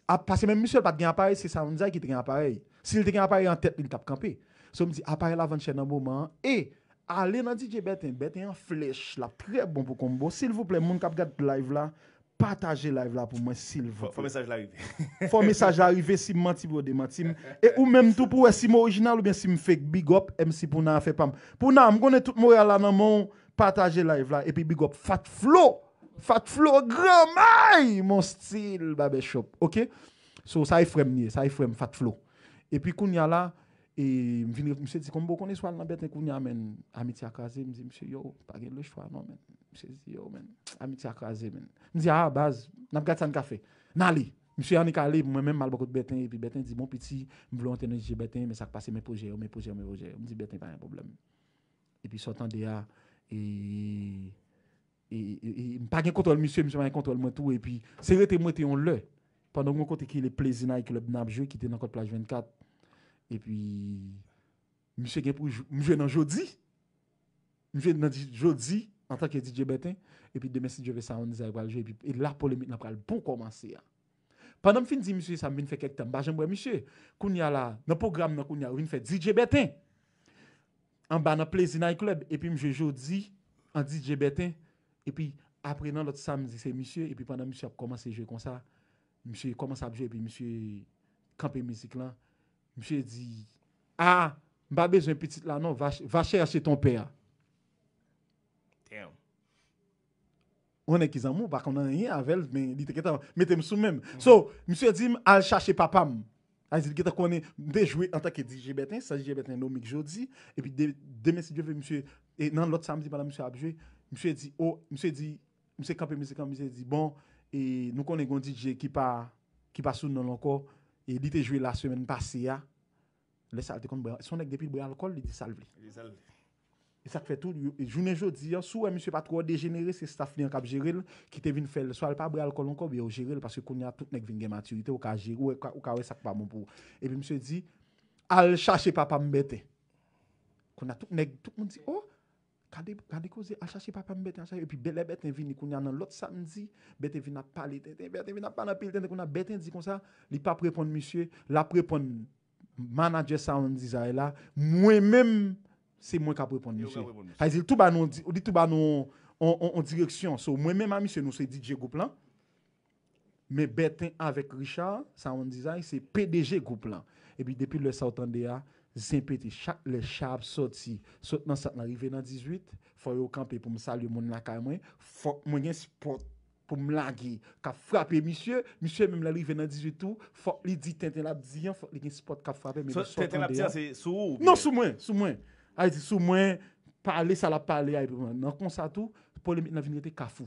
ap, paske menm misye l pa t gen aparèy, se Sound Design ki te gen aparèy. Si l te gen aparèy an tèt li, l t ap kanpe. So m di, aparèy la vann chè nan moman an, e ale nan D J Bèten, Bèten an flèch, l ap trè bon pou Combo. Silvouplè, moun k ap gad live la, pataje live la pou mwen, silvouplè. Fò, fò mesaj la rive. Fò mesaj la rive, si m manti pou yo demanti m. E ou menm tou pou wè si m orijinal oubyen si m fake, big up, M C Pouna, afè pa m. Pouna, m konnen tout Montréal la nan men w, pataje live la, epi big up Fat Flo. Fat Flo, granmay, mon stil, barbershop, oke? So, sa e frè m li ye, sa e frè m, Fat Flo. Epi kounye a la, e m vin, misye di, Combo, konnen si w al nan Bèten kounye a, menn, amitye a kraze. M di, misye, yo, pa gen lechwa non, menn. Misye di, yo, menn, amitye a kraze, menn. M di, a, baz, n ap gad sa n ka fè. N ale. Misye annik ale, mwen menm m al bò kot Bèten, epi Bèten di, bon, piti, m vle w antre nan D J Bèten, men sa k pase, men pwojè yo, men pwojè yo, men pwojè yo. M di, Bèten, pa gen pwoblèm. Epi sa w tande a, e, e, e, e, e, m pa gen kontwòl misye, misye pa gen kontwòl mwen tou, epi se rete m rete yon lè. Pandan yon kote ki rele Plezi Night Club n ap jwe, ki te nan Kòt Plaj vennkat. Epi, misye gen pou jou-, m jwe nan jodi. M jwe nan di-, jodi, antanke D J Bèten. Epi demen, si Dye vle, Sound Design pral jwe. Epi, e la polemik lan pral bon kòmanse a. Pandan m fin di misye sa, m vin fè kèk tan, m pa janm wè misye. Kounye a la, nan pwogram nan kounye a, yo vin fè D J Bèten. Anba nan Plezi Night Club, epi m jwe jodi an D J Bèten, epi apre nan lòt samdi, se misye, epi pandan misye ap kòmanse jwe konsa, misye kòmanse ap jwe, epi misye kanpe mizik lan, misye di, a, m pa bezwen pitit la non, va, va chèche ton pè a. Damn. Yon nèg ki zanmi w, pa konn anyen avè l, men li te gentan mete m sou men m. So, misye di m, al chache papa m. Sa vle di, li gentan konnen, m te jwe antanke D J Bèten, san D J Bèten nonm li jodi, epi de-, demen, si Dye vle, misye, e nan lòt samdi, pandan misye ap jwe, misye di, o, misye di, misye kanpe mizik lan, misye di, bon, e nou konnen gen yon D J ki pa, ki pa sou non l ankò, e li te jwe la semèn pase a, lè sa a, l te konn bwè, se yon nèg depi l bwè alkòl, li di sa l vle. Li di sa l vle. E sa k fè tou, yo, e jounen jodi a, si w wè misye pa twò dejenere, se staff li an k ap jere l, ki te vin fè l, swa l pa bwè alkòl ankò, oubyen yo jere l, paske kounye a, tout nèg vin gen matirite, ou ka jere, ou ka, ou ka wè sa k pa bon pou ou. Epi misye di, al chache papa m Bèten. Kounye a, tout nèg, tout moun di, o, Gade, gade koze, al chache papa m Bèten, al chache. Epi bèlè Bèten vini kounye a nan lòt samdi, Bèten vin ap pale tenten, Bèten vin ap pale anpil tenten kounye a, Bèten di konsa, li p ap reponn misye, l ap reponn manadjè Sound Design la, mwen menm, se mwen k ap reponn misye. Sa vle di, li tou ba nou, li tou ba nou on, on, on direksyon. So, mwen menm a misye, nou se D J gwoup lan. Men Bèten avèk Richard, Sound Design, se P D G gwoup lan. Epi depi lè sa w tande a, zen pete. Chak lè cha ap sòti, sot nan sat lan rive nan dizuit, fò yo kanpe pou m salye moun lakay mwen. Fòk mwen gen spot pou m lage, k ap frape misye. Misye menm lè l rive nan dizuit tou, fòk li di tenten l ap di an, fòk li gen spot k ap frape, men sot tenten l ap di an, se sou ou? Non, sou mwen, sou mwen. Sa vle di sou mwen, pale sa l ap pale a, epi nan konsa tou, polemik lan vin rete Kafou.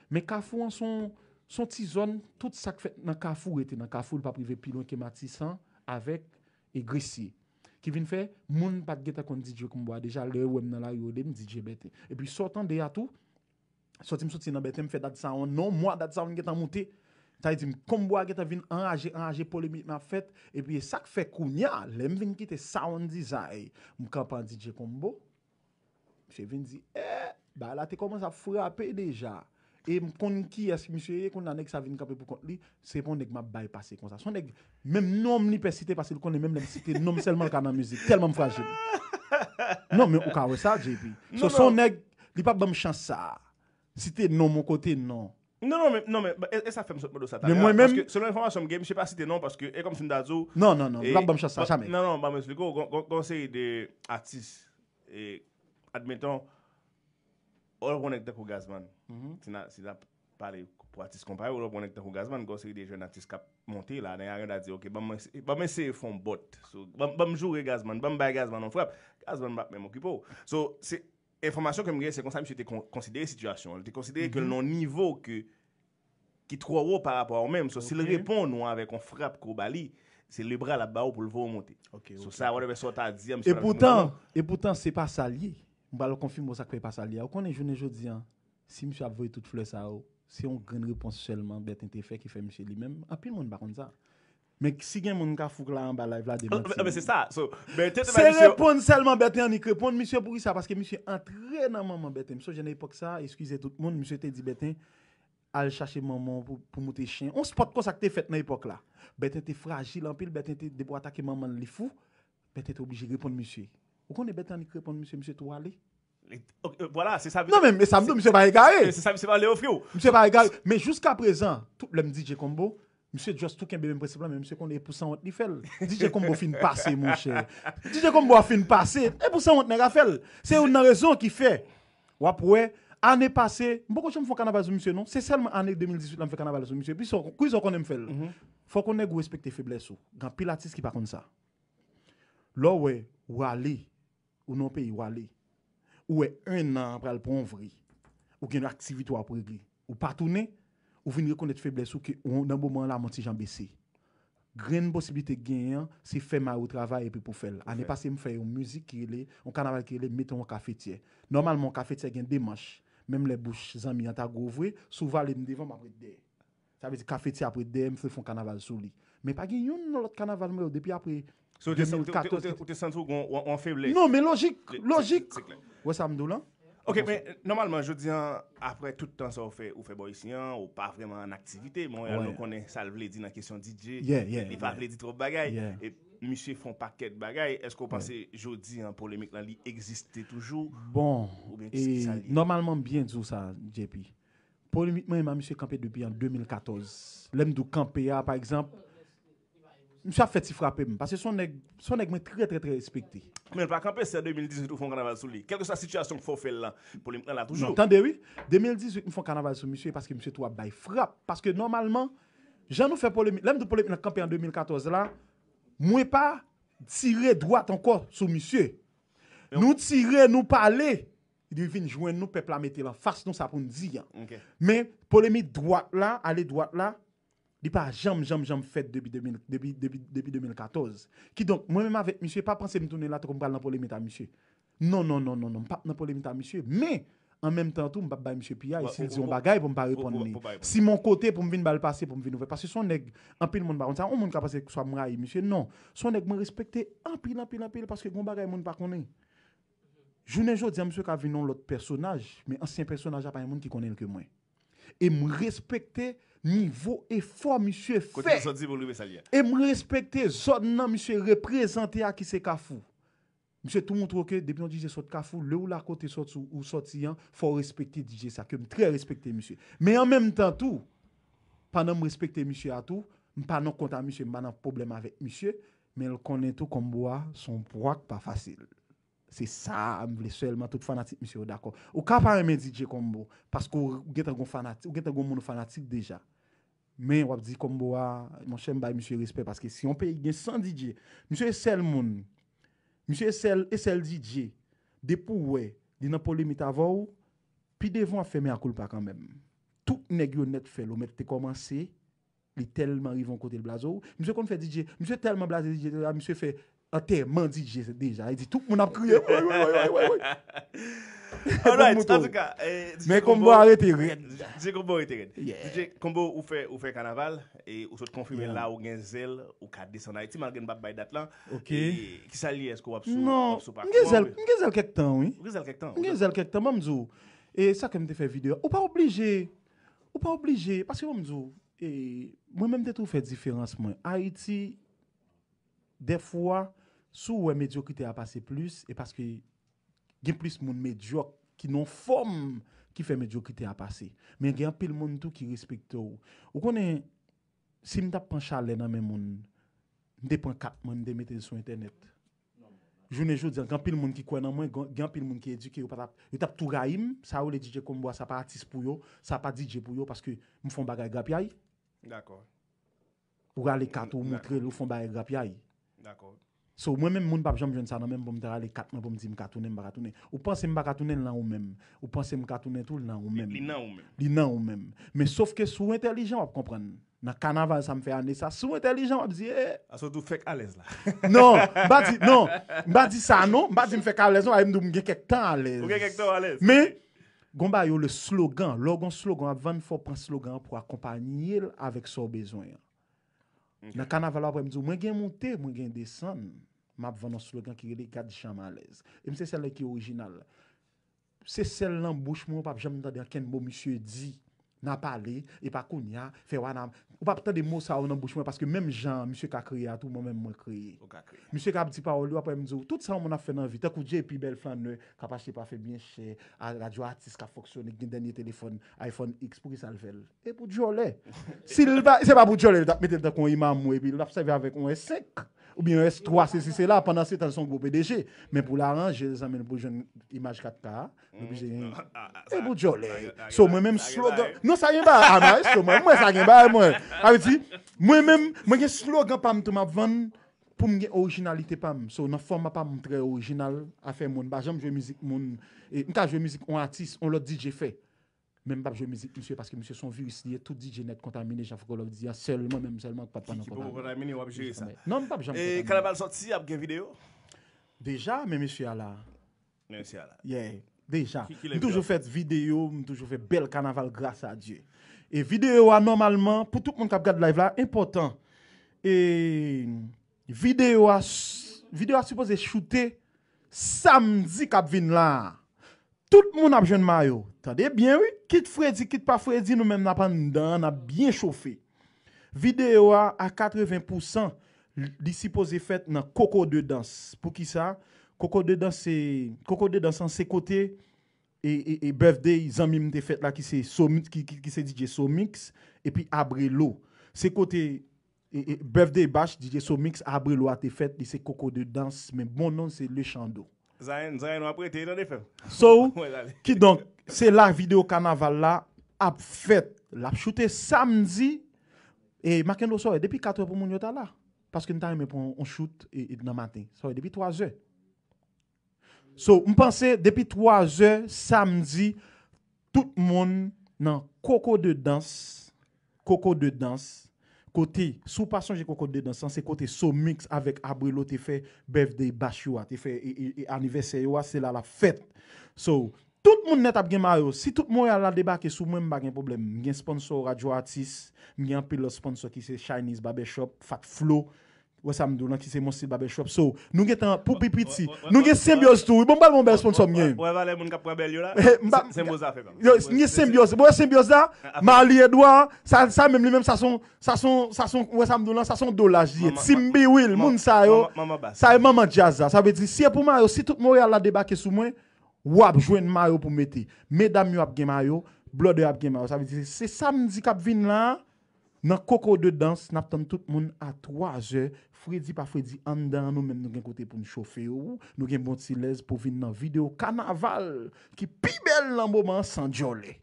Men Kafou an se yon, se yon ti zòn, tout sa k fèt nan Kafou rete nan Kafou, li p ap rive pi lwen ke Matisan avèk e Gresye. Ki vin fè, moun pa t gentan konn D J Combo a deja, lè yo wè m nan lari, yo rele m D J Bèten. Epi sa w tande a tou, sòti m soti nan Bèten, m fè Dad Sound, non, mwa Dad Sound gentan moute. Sa vle di, Combo a gentan vin anraje, anraje, polemik lan ap fèt. Epi e sa k fè kounye a, lè m vin kite Sound Design, m kanpe an D J Combo. Misye vin di, eh, bagay la te kòmanse ap frape deja. E m konn kiyès misye ye, kounye a nèg sa vin kanpe pou kont li, se pa yon nèg m ap bay pase konsa. Se yon nèg, menm non m li pè site, paske l konnen menm lè m site non m sèlman l ka nan mizik, tèlman m frajil. Non, men ou ka wè sa, J P. So, se yon nèg, li p ap ban m chans sa. Site non m yon kote, non. Non, non, men, non, men, e, e sa fè m sot mande w sa talè a. Men mwen menm, paske selon enfòmasyon m gen, misye pa site non, paske e kòmsi m ta di w, non, non, non, li p ap ban m chans sa, jamè. Non, non, ban m eksplike w, gon, gon, gon seri de atis, e, admeton, w ap wè yon nèg tankou Gazman, si n a, si n ap pale pou atis konpa yo, w ap wè yon nèg tankou Gazman, gon seri de jèn atis k ap monte la, nèg la genlè di, ok, ban m, ban m eseye fè yon bòt. So, ban, ban m joure Gazman, ban m bay Gazman yon frap. Gazman p ap menm okipe w. So, se enfòmasyon ke m gen, se konsa misye te kon-, konsidere sitiyasyon an. Li te konsidere ke l nan yon nivo ke, ki twò wo pa rapò a ou menm. So, si l reponn ou avèk yon frap ke w ba li, se lebra l ap ba w pou l voye w monte. Ok, so, ok, sa, ok. Whatever sa w ta di a, misye pa t reponn ou. E poutan, se pa sa l ye. M pral konfime w sa k fè e pa sa l ye a. Ou konnen jounen jodi a, si misye ap voye tout flè sa yo, se yon grenn repons sèlman Bèten te fè ki fè misye li menm. Anpil moun pa konn sa. Men si gen moun Kafou k la anba live la, demanti m. Men se sa. So, Bèten te bay misye. Se reponn sèlman Bèten annik reponn misye. Poukisa? Paske misye antre nan manman Bèten. M sonje nan epòk sa, eskize tout moun, misye te di Bèten, al chache manman w pou, pou moute chen. On spot konsa k te fèt nan epòk la. Bèten te frajil anpil, Bèten te, depi w atake manman l, li fou. Bèten te oblije reponn misye. Ou konnen Bèten annik reponn misye, misye tou ale. Li, ok, euh, vwala, se sa. Non, men, men sa m di w, misye pa egare. Se sa, misye pa vle ofri w. Misye pa egare. Men jiska prezan, tout lè m D J Combo, misye just tou kenbe menm prensip lan, men misye konnen e pou sanwont li fè l. D J Combo fin pase, monchè. D J Combo a fin pase, e pou sanwont nèg a fè l. Se youn nan rezon ki fè, w ap wè, ane pase, m poko janm fè yon kanaval sou misye, non. Se sèlman ane de mil dizuit la m fè kanaval sou misye. Pi sa, ki sa w konnen m fè l? Fòk yon nèg ou respekte feblès ou. Gen anpil atis ki pa konn sa. Lè w wè, ou ale, ou nan yon peyi, ou ale. Ou wè, en an pral pran w vre. Ou gen aktivite w ap regle. Ou pa tounen, ou vin rekonèt feblès ou ke ou, nan moman an la, m on ti jan bese. Grenn posiblite k genyen an, se fè may ou travay epi pou fè l. Ane pase, m fè yon mizik ki rele, yon kanaval ki rele Mete yon kafetyè. Nòmalman, yon kafetyè gen de manch. Menm lè bouch zanmi an ta gwo vre, si w vale m devan, m ap ret dèyè. Sa vle di kafetyè ap ret dèyè m, fè fè yon kanaval sou li. Men pa gen youn nan lòt kanaval mwen yo depi apre de mil katòz. So, ou te, ou te, ou te, ou te santi w gen yon, yon feblès? Non, men lojik, lojik. Se, se, se klè. Ou wè sa m di w lan? Ok, men, nòmalman, jodi an, apre tout tan sa w fè, ou fè bò isi an, ou pa vrèman an aktivite, men nou konnen sa l vle di nan kesyon D J, li pa vle di twòp bagay. E misye fè yon pakèt bagay. Èske w panse jodi an, polemik lan, li egziste toujou? Bon, oubyen ki, ki sa l ye? Nòmalman, m byen di w sa, J P. Polemik mwen menm a misye kanpe depi an de mil katòz. Lè m di w kanpe a, pa egzanp, misye ap fè ti frape m. Paske se yon nèg, se yon nèg mwen trè, trè, trè respekte. Men l pa kanpe, se an de mil dizuit ou fè yon kanaval sou li. Kèlkeswa sitiyasyon k fè w fè l lan, polemik lan la toujou. Non, tande wi. De mil dizuit, m fè yon kanaval sou misye paske misye tou ap bay frap. Paske nòmalman, jan nou fè polemik, lè m di w polemik lan kanpe an de mil katòz la, mwen pa tire dwat ankò sou misye. Nou tire, nou pale. Li vin jwenn nou, pèp la mete l anfas nou, sa pou n di an. Men, polemik dwat la, ale dwat la, li pa janm, janm, janm fèt depi de mil, depi, depi, depi de mil katòz. Kidonk, mwen menm avèk misye, pa panse m tounen la tankou m pral nan polemik a misye. Non, non, non, non, non, m p ap nan polemik a misye, men, an menm tan tou, m p ap bay misye piyay. Si l di yon bagay, pou m pa reponn li. Si m yon kote, pou m vin ba l pase, pou m vin ouvè. Paske se yon nèg, anpil moun pa konn sa, yon moun ka panse swa m rayi misye, non. Se yon nèg mwen respekte anpil, anpil, anpil, paske gen yon bagay moun pa konnen. Jounen jodi a, misye ka vin yon lòt pèsonaj, men ansyen pèsonaj la pa gen moun ki konnen l ke mwen. E m respekte nivo efò misye Kote fè. L soti pou l rive sa l ye. E m respekte zòn nan misye reprezante a ki se Kafou. Misye tou montre w ke depi yon D J sot Kafou, lè ou la kote sòti ou sòti an, fò w respekte D J sa, ke m trè respekte misye. Men an menm tan tou, pandan m respekte misye a tou, m pa nan kont a misye, m pa nan pwoblèm avèk misye, men l konnen tou Combo a se yon pwa k pa fasil. Se sa m vle sèlman tout fanatik misye yo dakò. Ou ka pa renmen D J Combo, paske ou gentan gon fanatik, ou gentan gon moun ou fanatik deja. Men w ap di Combo a, monchè m bay misye respè, paske si yon peyi gen san D J, misye e sèl moun, misye e sèl, e sèl D J, depi w wè li nan polemik avè w, pi devan w ap fè mea culpa kanmenm. Tout nèg yo nèt fè l, ou mèt te kòmanse, li tèlman rive yon kote l blaze w. Misye konn fè D J, misye tèlman blaze D J, misye fè antèman D J deja. Li di tout moun ap kriye. Woy, woy, woy, woy, woy. Alright, antouka, eh, D J Men Combo a rete rèd. D J Combo rete rèd. Yeah. D J Combo, ou fè, ou fè kanaval, e ou sot konfime Yeah. la, ou gen zèl, ou ka desann Ayiti, malgre n p ap bay dat lan. Ok. E, kisa l ye, èske w ap sou, Non, w ap sou m gen zèl, platfòm? M gen zèl kèk tan, wi. Ou gen zèl kèk tan? M gen zèl kèk tan, ban m di w. E sa ke m te fè videyo. Ou pa oblije, ou pa oblije, paske ban m di w, e, mwen menm te tou fè diferans mwen. Ayiti, dèfwa, si w wè medyokrite a pase plis, e paske gen plis moun medyòk ki nan fòm ki fè medyokrite a pase. Men gen anpil moun tou ki respekte w. Ou konnen, si m t ap pran chalè nan men moun, m te pran kat mwen, m te mete l sou entènèt. Jounen jodi a, gen anpil moun ki kwè nan mwen, gen gen anpil moun ki edike, yo pa t ap, yo t ap tou rayi m, sa yo rele D J Combo a, sa pa atis pou yo, sa pa D J pou yo, paske m fè yon bagay grapyay. Dakò. Ou rale kat ou Dakò. Montre l, ou fè yon bagay grapyay. Dakò. So, mwen menm, moun p ap janm jwenn sa nan men m pou m ta rale kat mwen pou m di m ka tounen, m pa ka tounen. Ou panse m pa ka tounen, l nan ou menm. Ou panse m ka tounen tou, l nan ou menm. Li nan ou menm. Li nan ou menm. Men sof ke si w entèlijan, w ap konprann. Nan kanaval sa m fè ane sa, si w entèlijan, w ap di, eh, Aso tou fèk alèz la. Non, m pa di, non, m pa di sa non, m pa di m fèk alèz non, m di m gen kèk tan alèz. Ou gen kèk tan alèz. Men, gon bagay yo le slogan, lè w gon slogan w ap vann, fò w pran slogan an pou akonpanye l avèk sa w bezwen an. Nan kanaval apre m di w, mwen gen moute, mwen gen desann, m ap vann yon slogan ki rele gad jan m alèz. E m se sèl nèg ki orijinal. Se sèl nan bouch mwen, ou p ap janm tande ankenn mo misye di. N a pale, e pa kounye a, fè wana. Ou p ap tande mo sa yo nan bouch mwen, paske menm jan misye ka kreye a tou, mwen menm mwen kreye. Ou ka kreye. Misye ka ap di pawòl yo, apre m di w, tout sa yon moun ap fè nan vi, tankou J P bèl flannè, k ap achte pafen byen chè, a radyo atis k ap fonksyone, k gen dènye telefòn, iPhone X, poukisa l fè l? E pou djòlè. Si l pa, se pa pou djòlè, li t ap mete l tankou yon imam ou, epi l ap sèvi avèk yon S senk, oubyen yon S twa, sesi, sela, pandan se tan l se yon gwo P D G. Men pou l aranje l, zanmi l, pou l jwenn imaj kat K a, l oblije gen. E pou djòlè. So, mwen menm slogan. Non, sa gen bagay. A, maestro, mwen, mwen, sa gen bagay, mwen. Sa vle di, mwen menm, mwen gen slogan pa m tou m ap vann pou m gen orijinalite pa m. So, nan fòma pa m, m trè orijinal. Afè moun, m pa janm jwe mizik moun. E, m ka jwe mizik yon atis, yon lòt D J fè. Men m p ap jwe mizik misye paske misye se yon viris li ye, tout D J nèt kontamine, jan Fouco Love di a, sèl mwen menm sèlman k pa t pa nan Ki poko kontamine. kontamine, w ap jere sa. Non, m p ap janm E kontamine. Kanaval sòti, ap gen videyo? Deja, men mesye a la. Mesye a la. Yeah, deja. Ki- ki lè M toujou videyo? Fè videyo, m toujou fè bèl kanaval gras a Dye. E videyo a nòmalman, pou tout moun k ap gad live la, enpòtan. E videyo a, videyo a sipoze choute samdi k ap vin la a. Tout moun ap jwenn mayo. Tande byen, wi. Kit fredi, kit pa fredi, nou menm n ap anndan, n ap byen chofe. Videyo a, a katreven pousan, li sipoze fèt nan Koko de Dans. Poukisa? Koko de Dans se, Koko de Dans lan se kote e, e, e birthday zanmi m te fèt la ki se Somi-, ki, ki, ki se D J Somix epi Abrelo. Se kote e, e, birthday bash D J Somix Abrelo a te fèt, li se Koko de Dans, men bon non se Le Chando. Zayen, Zayen w ap rete, tande frè m. So, Mwen ale. Kidonk, se la videyo kanaval la ap fèt. L ap choute samdi. E Makendo, sa w wè, depi katrè pou moun yo ta la. Paske m ta renmen pran yon chout e, e nan maten. Sa w wè, depi twazè. So, m panse, depi twazè, samdi, tout moun nan Koko de Dans, Koko de Dans, kote, si w pa sonje Koko de Dans lan, se kote Somix avèk Abrelo te fè birthday bash yo a, te fè e, e, e anivèsè yo a, se la l ap fèt. So, tout moun nèt ap gen mayo. Si tout Monreyal la debake sou mwen, m pa gen pwoblèm. M gen sponsò radyo atis, m gen anpil lòt sponsò ki se Chinese Barbershop, Fat Flow, Ou wè sa m di w lan, ki se Mon Stil Barbershop. So, nou gentan, pou pi piti, nou gen Senbyoz tou. Wi, bon, m pral bon bèl sponsò m gen. Wè valè moun k ap pran bèl yo la? Eh, m pa- Senbyoz a fè kòm. Yo, nou gen Senbyoz. Bon, Senbyoz la, Marly Edouard, sa, sa menm li menm, sa son, sa son, sa son, ou wè sa m di w lan, sa son dola, Juliet. Simbi Will, moun sa yo, sa yo manman djaz la. Sa vle di, si e pou Mayo, si tout Monreyal la debake sou mwen, w ap jwenn mayo pou mete. Medam yo ap gen mayo, blòdè ap gen mayo. Sa vle di, se samdi k ap vin la, nan Koko de Dans, n ap tann tout moun a twa zè. Fredi pa fredi, anndan an nou menm nou gen kote pou n chofe w. Nou gen bon ti lèz pou vin nan videyo kanaval ki pi bèl nan moman an san djòlè.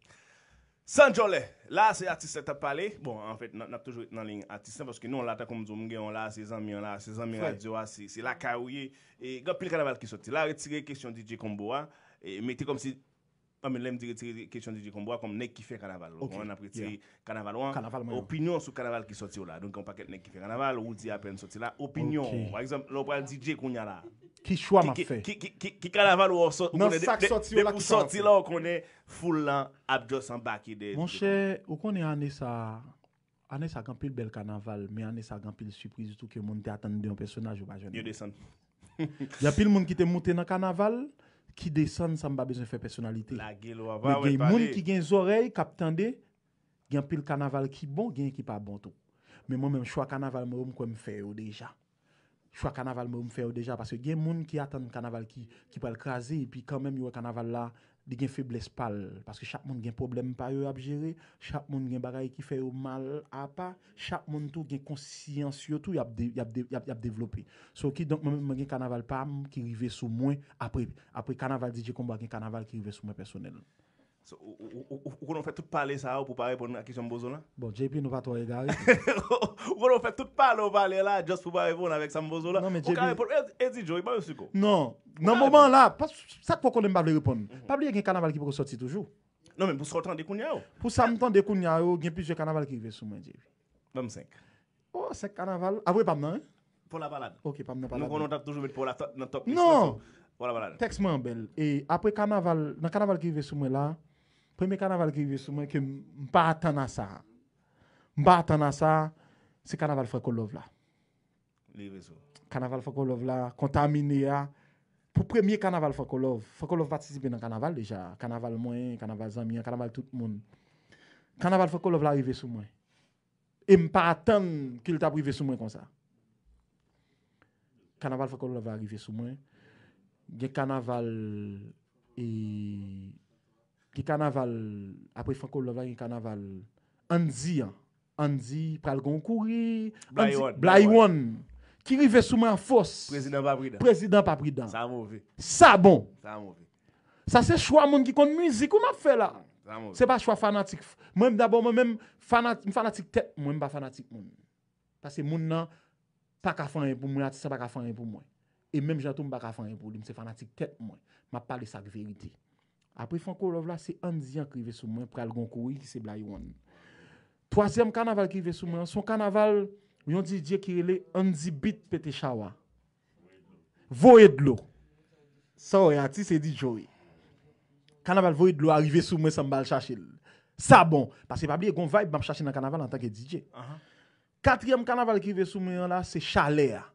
San djòlè, la se atis la t ap pale. Bon, anfèt, n n ap toujou ret nan liy atis la, paske nou la, tankou m di w, m gen yon la, se zanmi an la, se zanmi radyo a, se se lakay ou ye. E gen anpil kanaval ki soti. La, retire kesyon D J Combo a, e mete kòmsi, anben, lè m di retire kesyon D J Combo a, kòm nèg ki fè kanaval. Ou konprann, n ap retire kanaval ou an. Opinyon sou kanaval ki soti yo la. Donk, gen yon pakèt nèg ki fè kanaval, Roody apèn soti la. Opinyon, pa egzanp, lè w pral D J kounye a la. Ki chwa m ap fè? Ki, ki, ki, ki, ki kanaval ou sòti, ou konnen, depi w sòti la, ou konnen foul lan ap just anbake dèyè. Monchè, ou konnen ane sa a, ane sa a gen anpil bèl kanaval, men ane sa a gen anpil sipriz tou ke moun te atann de yon pèsonaj ou pa jwenn. Yo desann. Gen anpil moun ki te moute nan kanaval, ki desann san m pa bezwen fè pèsonalite. Lage lo a, pa wè, pale. Men gen moun ki gen zòrèy, k ap tande, gen anpil kanaval ki bon, gen ki pa bon tou. Men mwen menm, chwa kanaval mwen yo, m kwè m fè yo deja. Chwa kanaval mwen yo, m fè yo deja, paske gen moun ki atann kanaval ki, ki pral kraze, epi kanmenm yo wè kanaval la, li gen feblès pa l. Paske chak moun gen pwoblèm pa yo y ap jere, chak moun gen bagay ki fè yo mal apa, chak moun tou gen konsyans yo tou y ap, de, y ap, de, y ap, y ap devlope. So, kidonk, mwen menm, mwen gen kanaval pa m ki rive sou mwen apre, apre kanaval D J Combo a, gen kanaval ki rive sou mwen pèsonèl. So, ou, ou, ou, ou, ou konnen w fè tout pale sa yo pou pa reponn a kesyon m poze w lan? Bon, J P, nou pa twò egare. Ou konnen w fè tout pale w pale la, just pou pa reponn avèk sa m poze w lan. Non, men Ou ka J P reponn, e, e di Joe, ban yo siko. Non, nan moman an la, pas, sa k fè w konnen m pa vle reponn. Pa bliye gen kanaval ki poko sòti toujou. Non, men pou sa w tande kounye a yo. Pou sa m tande kounye a yo, gen plizyè kanaval ki rive sou mwen, J P. Ban m senk. Oh, senk kanaval. Apre pa m nan, wi. Paw la pa ladan. Ok, pa m nan pa ladan. Nou konnen w t ap toujou met paw la nan top list lan. Non. Paw la pa ladan. Tèks mwen an bèl. E apre kanaval, nan kanaval ki rive sou mwen la, premye kanaval ki rive sou mwen ke m pa atann a sa. M pa atann a sa, se kanaval Franco Love la. Li rive sou. Kanaval Franco Love la, Kontamine a. Pou premye kanaval Franco Love, Franco Love patisipe nan kanaval deja. Kanaval mwen, kanaval zanmi an, kanaval tout moun. Kanaval Franco Love la rive sou mwen. E m pa atann ke l t ap rive sou mwen konsa. Kanaval Franco Love la rive sou mwen. Gen kanaval, e, gen kanaval, apre Franco Love la, gen kanaval Andy an. Andy pral gen yon kouri. Andy, Blayon. Blayon. Ki rive sou mwen an fòs. Prezidan pa pridan. Prezidan pa pridan. Sa move. Sa bon. Sa move. Sa se chwa moun ki konn mizik wi m ap fè la. Se pa chwa fanatik. Mwen dabò mwen menm, m fanatik tèt mwen, m pa fanatik moun. Paske moun nan pa ka fè anyen pou mwen, atis la pa ka fè anyen pou mwen. E menm jan tou m pa ka fè anyen pou li, m se fanatik tèt mwen. M ap pale sa k verite. Apre Franco Love la, se Andy an k rive sou mwen, pral gon kouri ki se Blayon. Twazyèm kanaval ki rive sou mwen an, se yon kanaval yon D J ki rele Andy Beat pete chawa. Voye dlo. Sa w wè a, ti se D J wi. Kanaval Voye dlo a rive sou mwen san m pa al chache l. Sa bon. Paske pa bliye, gon vibe m ap chache nan kanaval antanke D J. Katriyèm kanaval ki rive sou mwen an la, se Chalè a.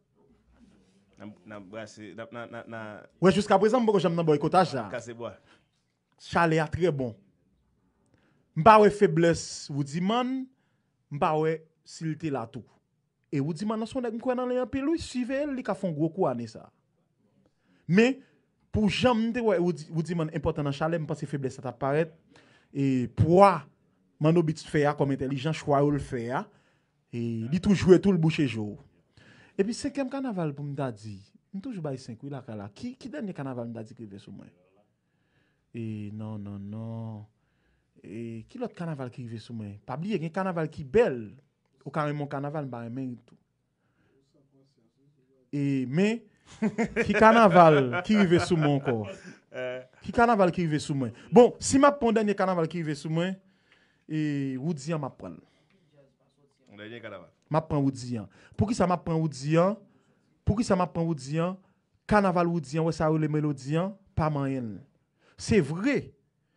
N ap, n ap brase, n ap, n a, n a, n a. Wè, jiskaprezan, m poko janm nan bòykotaj la. N ap kase bwa. Chalè a trè bon. M pa wè feblès Woodyman, m pa wè si l te la tou. E Woodyman nan se yon nèg m kwè nan li anpil wi, siveye l, li ka fè yon gwo kou ane sa. Men, pou jan m te wè Woody, Woodyman enpòtan nan Chalè, m panse feblès sa t ap parèt. E pwa Manno Beats fè a kòm entèlijan, chwa yo l fè a, e li tou jwe tou, l bouche je w. Epi senkyèm kanaval pou m ta di, m toujou bay senk wi lakay la. Ki, ki dènye kanaval m ta di k rive sou mwen? E non, non, non. E ki lòt kanaval ki rive sou mwen? Pa bliye, gen kanaval ki bèl. Ou ka renmen yon kanaval, m pa renmen l tou. E, men, ki kanaval ki rive sou mwen ankò? Ki kanaval ki rive sou mwen? Bon, si m ap pran yon dènye kanaval ki rive sou mwen, e Roody an m ap pran l. Yon dènye kanaval. M ap pran Roody an. Poukisa m ap pran Roody an? Poukisa m ap pran Roody an? Kanaval Roody an, wè sa yo rele Melodi an, pa manyen l. Se vre,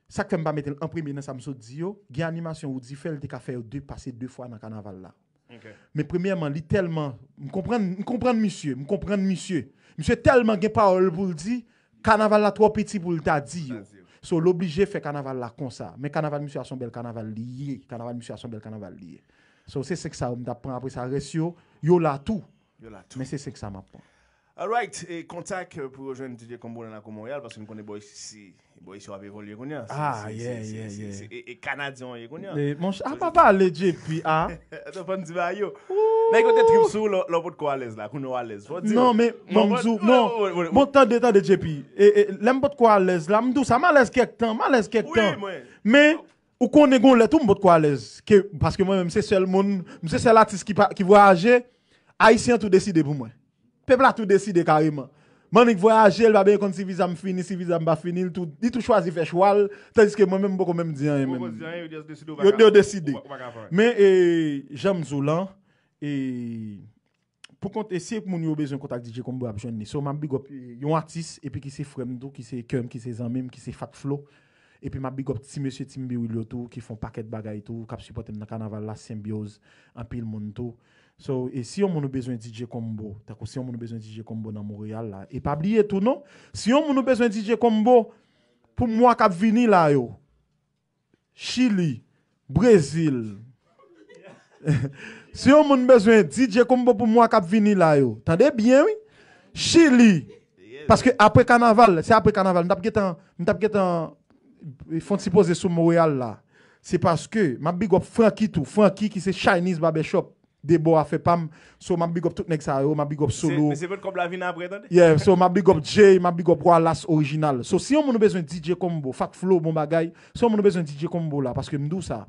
sa k fè m pa mete l an premye nan sa m sot di yo, gen animasyon Roody fè, l te ka fè yo de, pase de fwa nan kanaval la. Men premyèman, li tèlman, m konprann, m konprann misye, m konprann misye. Misye tèlman gen pawòl pou l di, kanaval la twò piti pou l ta di yo. So, l oblije fè kanaval la konsa. Men kanaval misye a se yon bèl kanaval li ye. Kanaval misye a se yon bèl kanaval li ye. So, se senk sa yo m t ap pran, apre sa, rès yo, yo la tou. Men se senk sa m ap pran. Alright, e kontak pou yo jwenn D J Combo nan Lakou Monreyal, paske m konnen bò isi, bò isi w ap evolye kounye a. Ah, yeah, yeah, yeah. E Kanadyen w ye kounye a. Monchè, a pa pale J P a. Fò n di ba yo. Nèg yo te trip sou lè w potko alèz la, kounye w alèz. Fò di yo. Non, men, bon, m di w, non. Bon, tande, tande, J P. Lè m potko alèz la, m di w sa, m alèz kèk tan, m alèz kèk tan. Men, ou konnen gon lè tou m potko alèz. Paske mwen menm, se sèl moun, m se sèl atis ki vwayaje, Ayisyen an tou deside pou mwen. Pèp la tou deside kareman. M annik vwayaje, l pa bezwen konn si viza m fini, si viza m pa fini, li tou chwazi fè chwa l, tandiske mwen menm m poko menm di anyen menm. Yo deside. Men, jan m di w lan, poukont, e si moun yo bezwen kontak D J Combo, y ap jwenn li. So, m ap big up yon atis, epi ki se frè m tou, ki se kè m, ki se zanmi m, ki se Fat Flo. Epi m ap big up ti mesye Team Biwil yo tou, ki fè yon pakèt bagay tou, k ap sipòte m nan kanaval la, Senbyoz, anpil moun tou. So, e si yon moun ou bezwen D J Combo, tankou si yon moun ou bezwen D J Combo nan Monreyal la, e pa bliye tou non, si yon moun ou bezwen D J Combo, pou mwa k ap vini la yo, Chili, Brezil. Si yon moun bezwen D J Combo pou mwa k ap vini la yo, tande byen wi, Chili. Paske apre kanaval, se apre kanaval, m t ap gentan, m t ap gentan fè yon ti poze sou Monreyal la. Se paske m ap big up Francky tou, Francky ki se Chinese Barbershop de bò afè pa m. So, m ap big up tout nèg sa yo, m ap big up Solo. Men se pot kòb la vin apre, tande. Yeah, so, m ap big up Jay, m ap big up Wallace Original. So, si yon moun ou bezwen D J Combo, Fat Flo, bon bagay, si yon moun ou bezwen D J Combo la, paske m di w sa.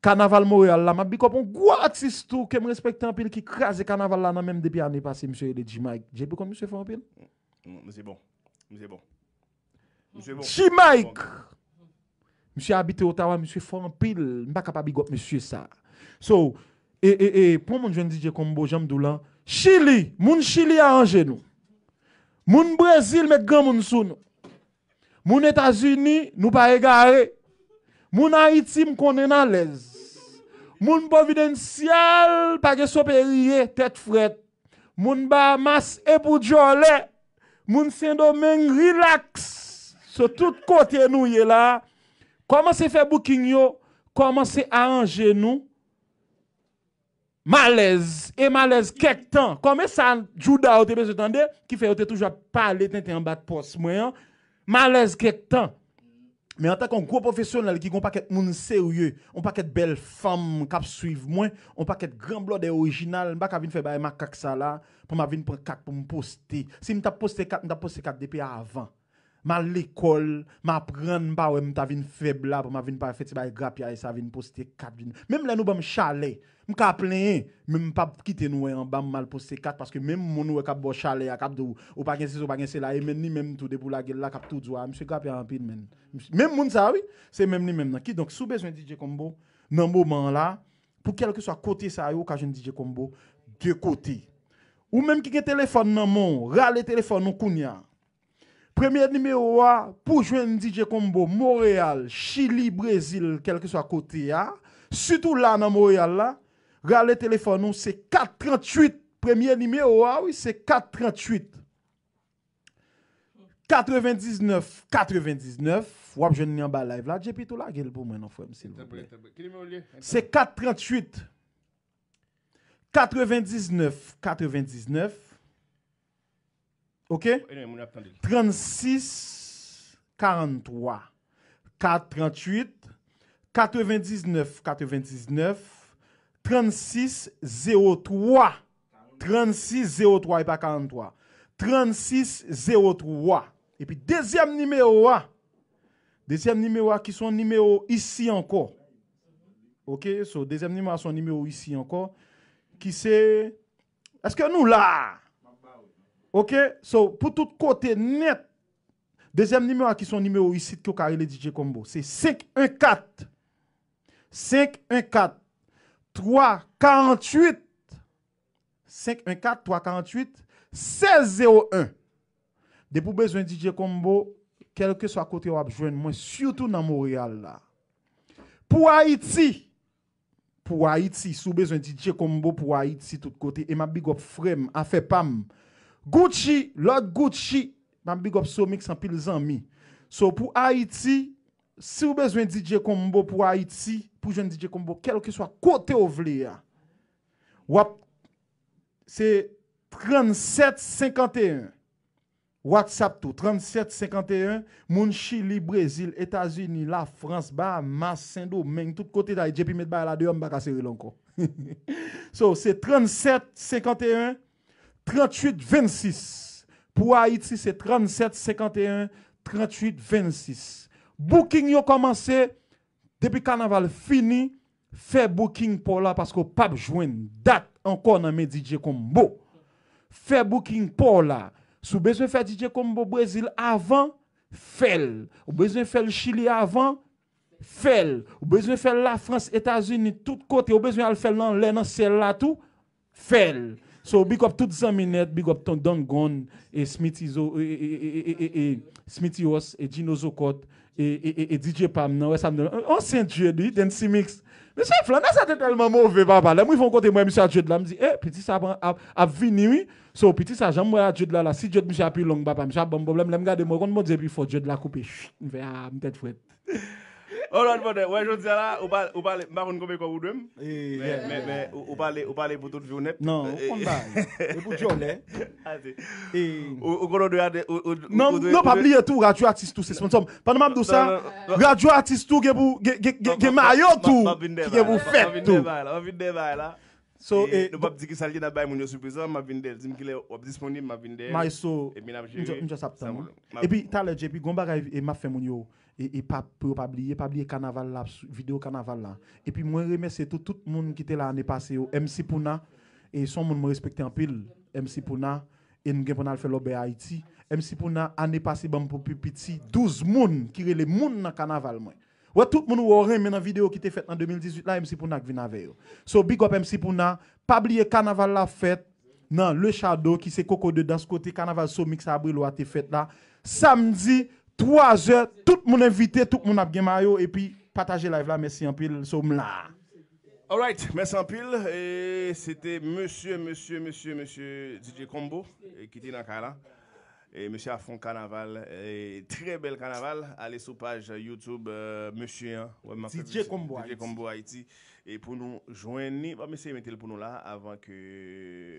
Kanaval Monreyal la, m ap big up yon gwo atis tou, ke m respekte anpil, ki kraze kanaval la nan men m depi ane pase, misye rele G-Mike. J P konn misye fò anpil? Misye bon. Misye bon. G-Mike! Misye abite Ottawa, misye fò anpil. M pa ka pa big up mesye sa. So, e, e, e, pou moun jwenn D J Combo, jan m di w lan, Chili, moun Chili aranje nou. Moun Brezil met granmoun sou nou. Moun Etazini, nou pa egare. Moun Ayiti, m konnen n alèz. Moun Pwovidensyal, pa gen soperiye, tèt frèt. Moun Bahamas e pou djòlè. Moun Sendomeng, rilaks. So, tout kote nou ye la, kòmanse fè booking yo, kòmanse aranje nou. M alèz, e m alèz kèk tan. Kòm e sa Jouda yo te bezwen tande, ki fè yo te toujou ap pale tenten anba pòs mwen an, m alèz kèk tan. Men antanke yon gwo pwofesyonèl ki gen yon pakèt moun serye, yon pakèt bèl fanm k ap swiv mwen, yon pakèt gran blòdè orijinal, m pa ka vin fè bagay makak sa la, pou m ap vin pran kat pou m poste. Si m t ap poste kat, m t ap poste kat depi avan. M al lekòl, m aprann, m pa wè m ta vin fèb la, pou m ap vin pa fè ti bagay grapyay sa, vin poste kat, vin. Menm lè nou ban m chalè, m ka plenyen, men m p ap kite nou wè anba m, m al poste kat, paske menm moun ou wè k ap ba w chalè a, k ap di w, ou pa gen sesi, ou pa gen sela, e menm li menm tou, depi w lage l la, k ap tou di w, a, misye grapyay anpil, menn. Menm moun sa a, wi, se menm li menm nan. Kidonk, si w bezwen D J Combo, nan moman an la, pou kèlkeswa kote sa yo, ou ka jwenn D J Combo de kote. Ou menm ki gen telefòn nan men w, rale telefòn ou kounye a. Premye nimewo a pou jwenn D J Combo, Monreyal, Chili, Brezil, kèlkeswa kote a, sitou la nan Monreyal la, rale telefòn ou, se kat tranntuit. Premye nimewo a, wi, se kat tranntuit. Katrevendiznèf, katrevendiznèf, w ap jwenn li anba live la. J P tou lage l pou mwen non, frè m, silvouplè. Se kat tranntuit, katrevendiznèf, katrevendiznèf. Ok? Trannsis karanntwa. Kat tranntuit, katrevendiznèf, katrevendiznèf, trannsis zewo twa. Trannsis zewo twa, e pa karanntwa. Trannsis zewo twa. Epi dezyèm nimewo a, dezyèm nimewo a ki se yon nimewo isi ankò. Ok, so dezyèm nimewo a se yon nimewo isi ankò. Ki se, èske nou la? Ok, so pou tout kote nèt, dezyèm nimewo a ki se yon nimewo isit ke w ka rele D J Combo, se senk en kat, senk en kat, twa karanntuit, senk en kat, twa karanntuit, sèz zewo en. Depi w bezwen D J Combo, kèlkeswa kote w ap jwenn mwen, sitou nan Monreyal la. Pou Ayiti, pou Ayiti. Si w bezwen D J Combo pou Ayiti tout kote. E m ap big up frè m, afè pa m. Gucci, Lord Gucci, m ap big up Somix anpil zanmi. So pou Ayiti, si w bezwen D J Combo pou Ayiti, pou jwenn D J Combo, kèlkeswa kote w vle a, w ap, se trannsèt senkanteyen. WhatsApp tou, trannsèt senkanteyen, moun Chili, Brezil, Etazini, Lafrans, Bahamas, Sendomeng, tout kote ta ye, J P met bagay la deyò, m pa ka sere l ankò. So, se trannsèt senkanteyen, tranntuit vennsis. Pou Ayiti, se trannsèt senkanteyen, tranntuit vennsis. Booking yo kòmanse depi kanaval fini, fè booking pa w la paske w p ap jwenn dat ankò nan men D J Combo. Fè booking pa w la. Si w bezwen fè D J Combo Brezil avan, fè l. Ou bezwen fè l Chili avan, fè l. Ou bezwen fè l Lafrans, Etazini, tout kote. Ou bezwen al fè l nan lè, nan syèl la tou, fè l. So, big up tout zanmi nèt, big up ton Don Gon, e Smithy Zo, e, e, e, e, e, e, Smithy Ross, e Gino Zokot, e, e, e, e D J Pam nan, wè sa m di, ansyen Dread, wi, Dancy Mix. Mesye, Flanda sa te tèlman move, papa. Lè m rive yon kote, mwen, misye a Dread la, m di, eh, piti sa ap, ap, ap vini, wi. So, piti sa, jan m wè a Dread la, la, si Dread misye a pi long, papa, misye ap ban m pwoblèm. Lè m gade, mwen konn Bondye pi fò, Dread la koupe, chut, m fè, ah, m tèt frèt. Hold on, brother. Wè, jodi a la, ou pa, ou pale, m pa konn konbyen kòb ou dwe m. Men, men, men, ou, ou pale, ou pale pou tout vi w nèt. Non, ou konn bagay. E pou djòlè. Ou, ou konn ou dwe ade, ou, ou, Non, ou dwe, non, ou pa dwe- bliye tou, Radyo Atis tou se sponsor m. Pandan m ap di w sa, Non, non, non. Radyo Atis tou gen pou, gen, gen, gen, gen mayo tou, ki gen pou fèt tou. M ap vin dèyè bagay la. So, E e, nou p ap di ki sa l ye, n ap bay moun yo sipriz la, m ap vin dèyè l. Di m kilè w ap disponib, m ap vin dèyè l. Maestro, Epi n ap m just, m just ap tann. Sanwolo. M ap- Epi, talè, J P, gon bagay, e m ap fè moun yo, e, e pa, pou yo pa bliye, pa bliye kanaval la, videyo kanaval la. Epi, mwen remèsye tou, tout moun ki te la ane pase yo, M C Pouna, e son moun mwen respekte anpil, M C Pouna, e nou gen pou n al fè lòbèy Ayiti. M C Pouna, ane pase, ban m pou pi piti, douz moun ki rele moun nan kanaval mwen. Wè, tout moun ou wè w renmen nan videyo ki te fèt nan de mil dizuit la, M C Pouna k vin avè yo. So, big up M C Pouna. Pa bliye kanaval la fèt nan Le Shadow ki se koko de dans kote kanaval Somix Abrilo a te fèt la. Samdi, twa zè, tout moun envite, tout moun ap gen mayo, epi pataje live la, mèsi anpil, so m la. Alright, mèsi anpil. E se te mesye, mesye, mesye, mesye D J Combo, e ki te nan kay la. E mesye a fè yon kanaval, e trè bèl kanaval. Ale sou paj YouTube, e, mesye an. Wè, m ap fè D J Combo D J Combo Haiti. E pou nou jwenn li, ban m eseye mete l pou nou la avan ke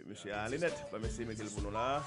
mesye a ale nèt. Ban m eseye mete l pou nou la.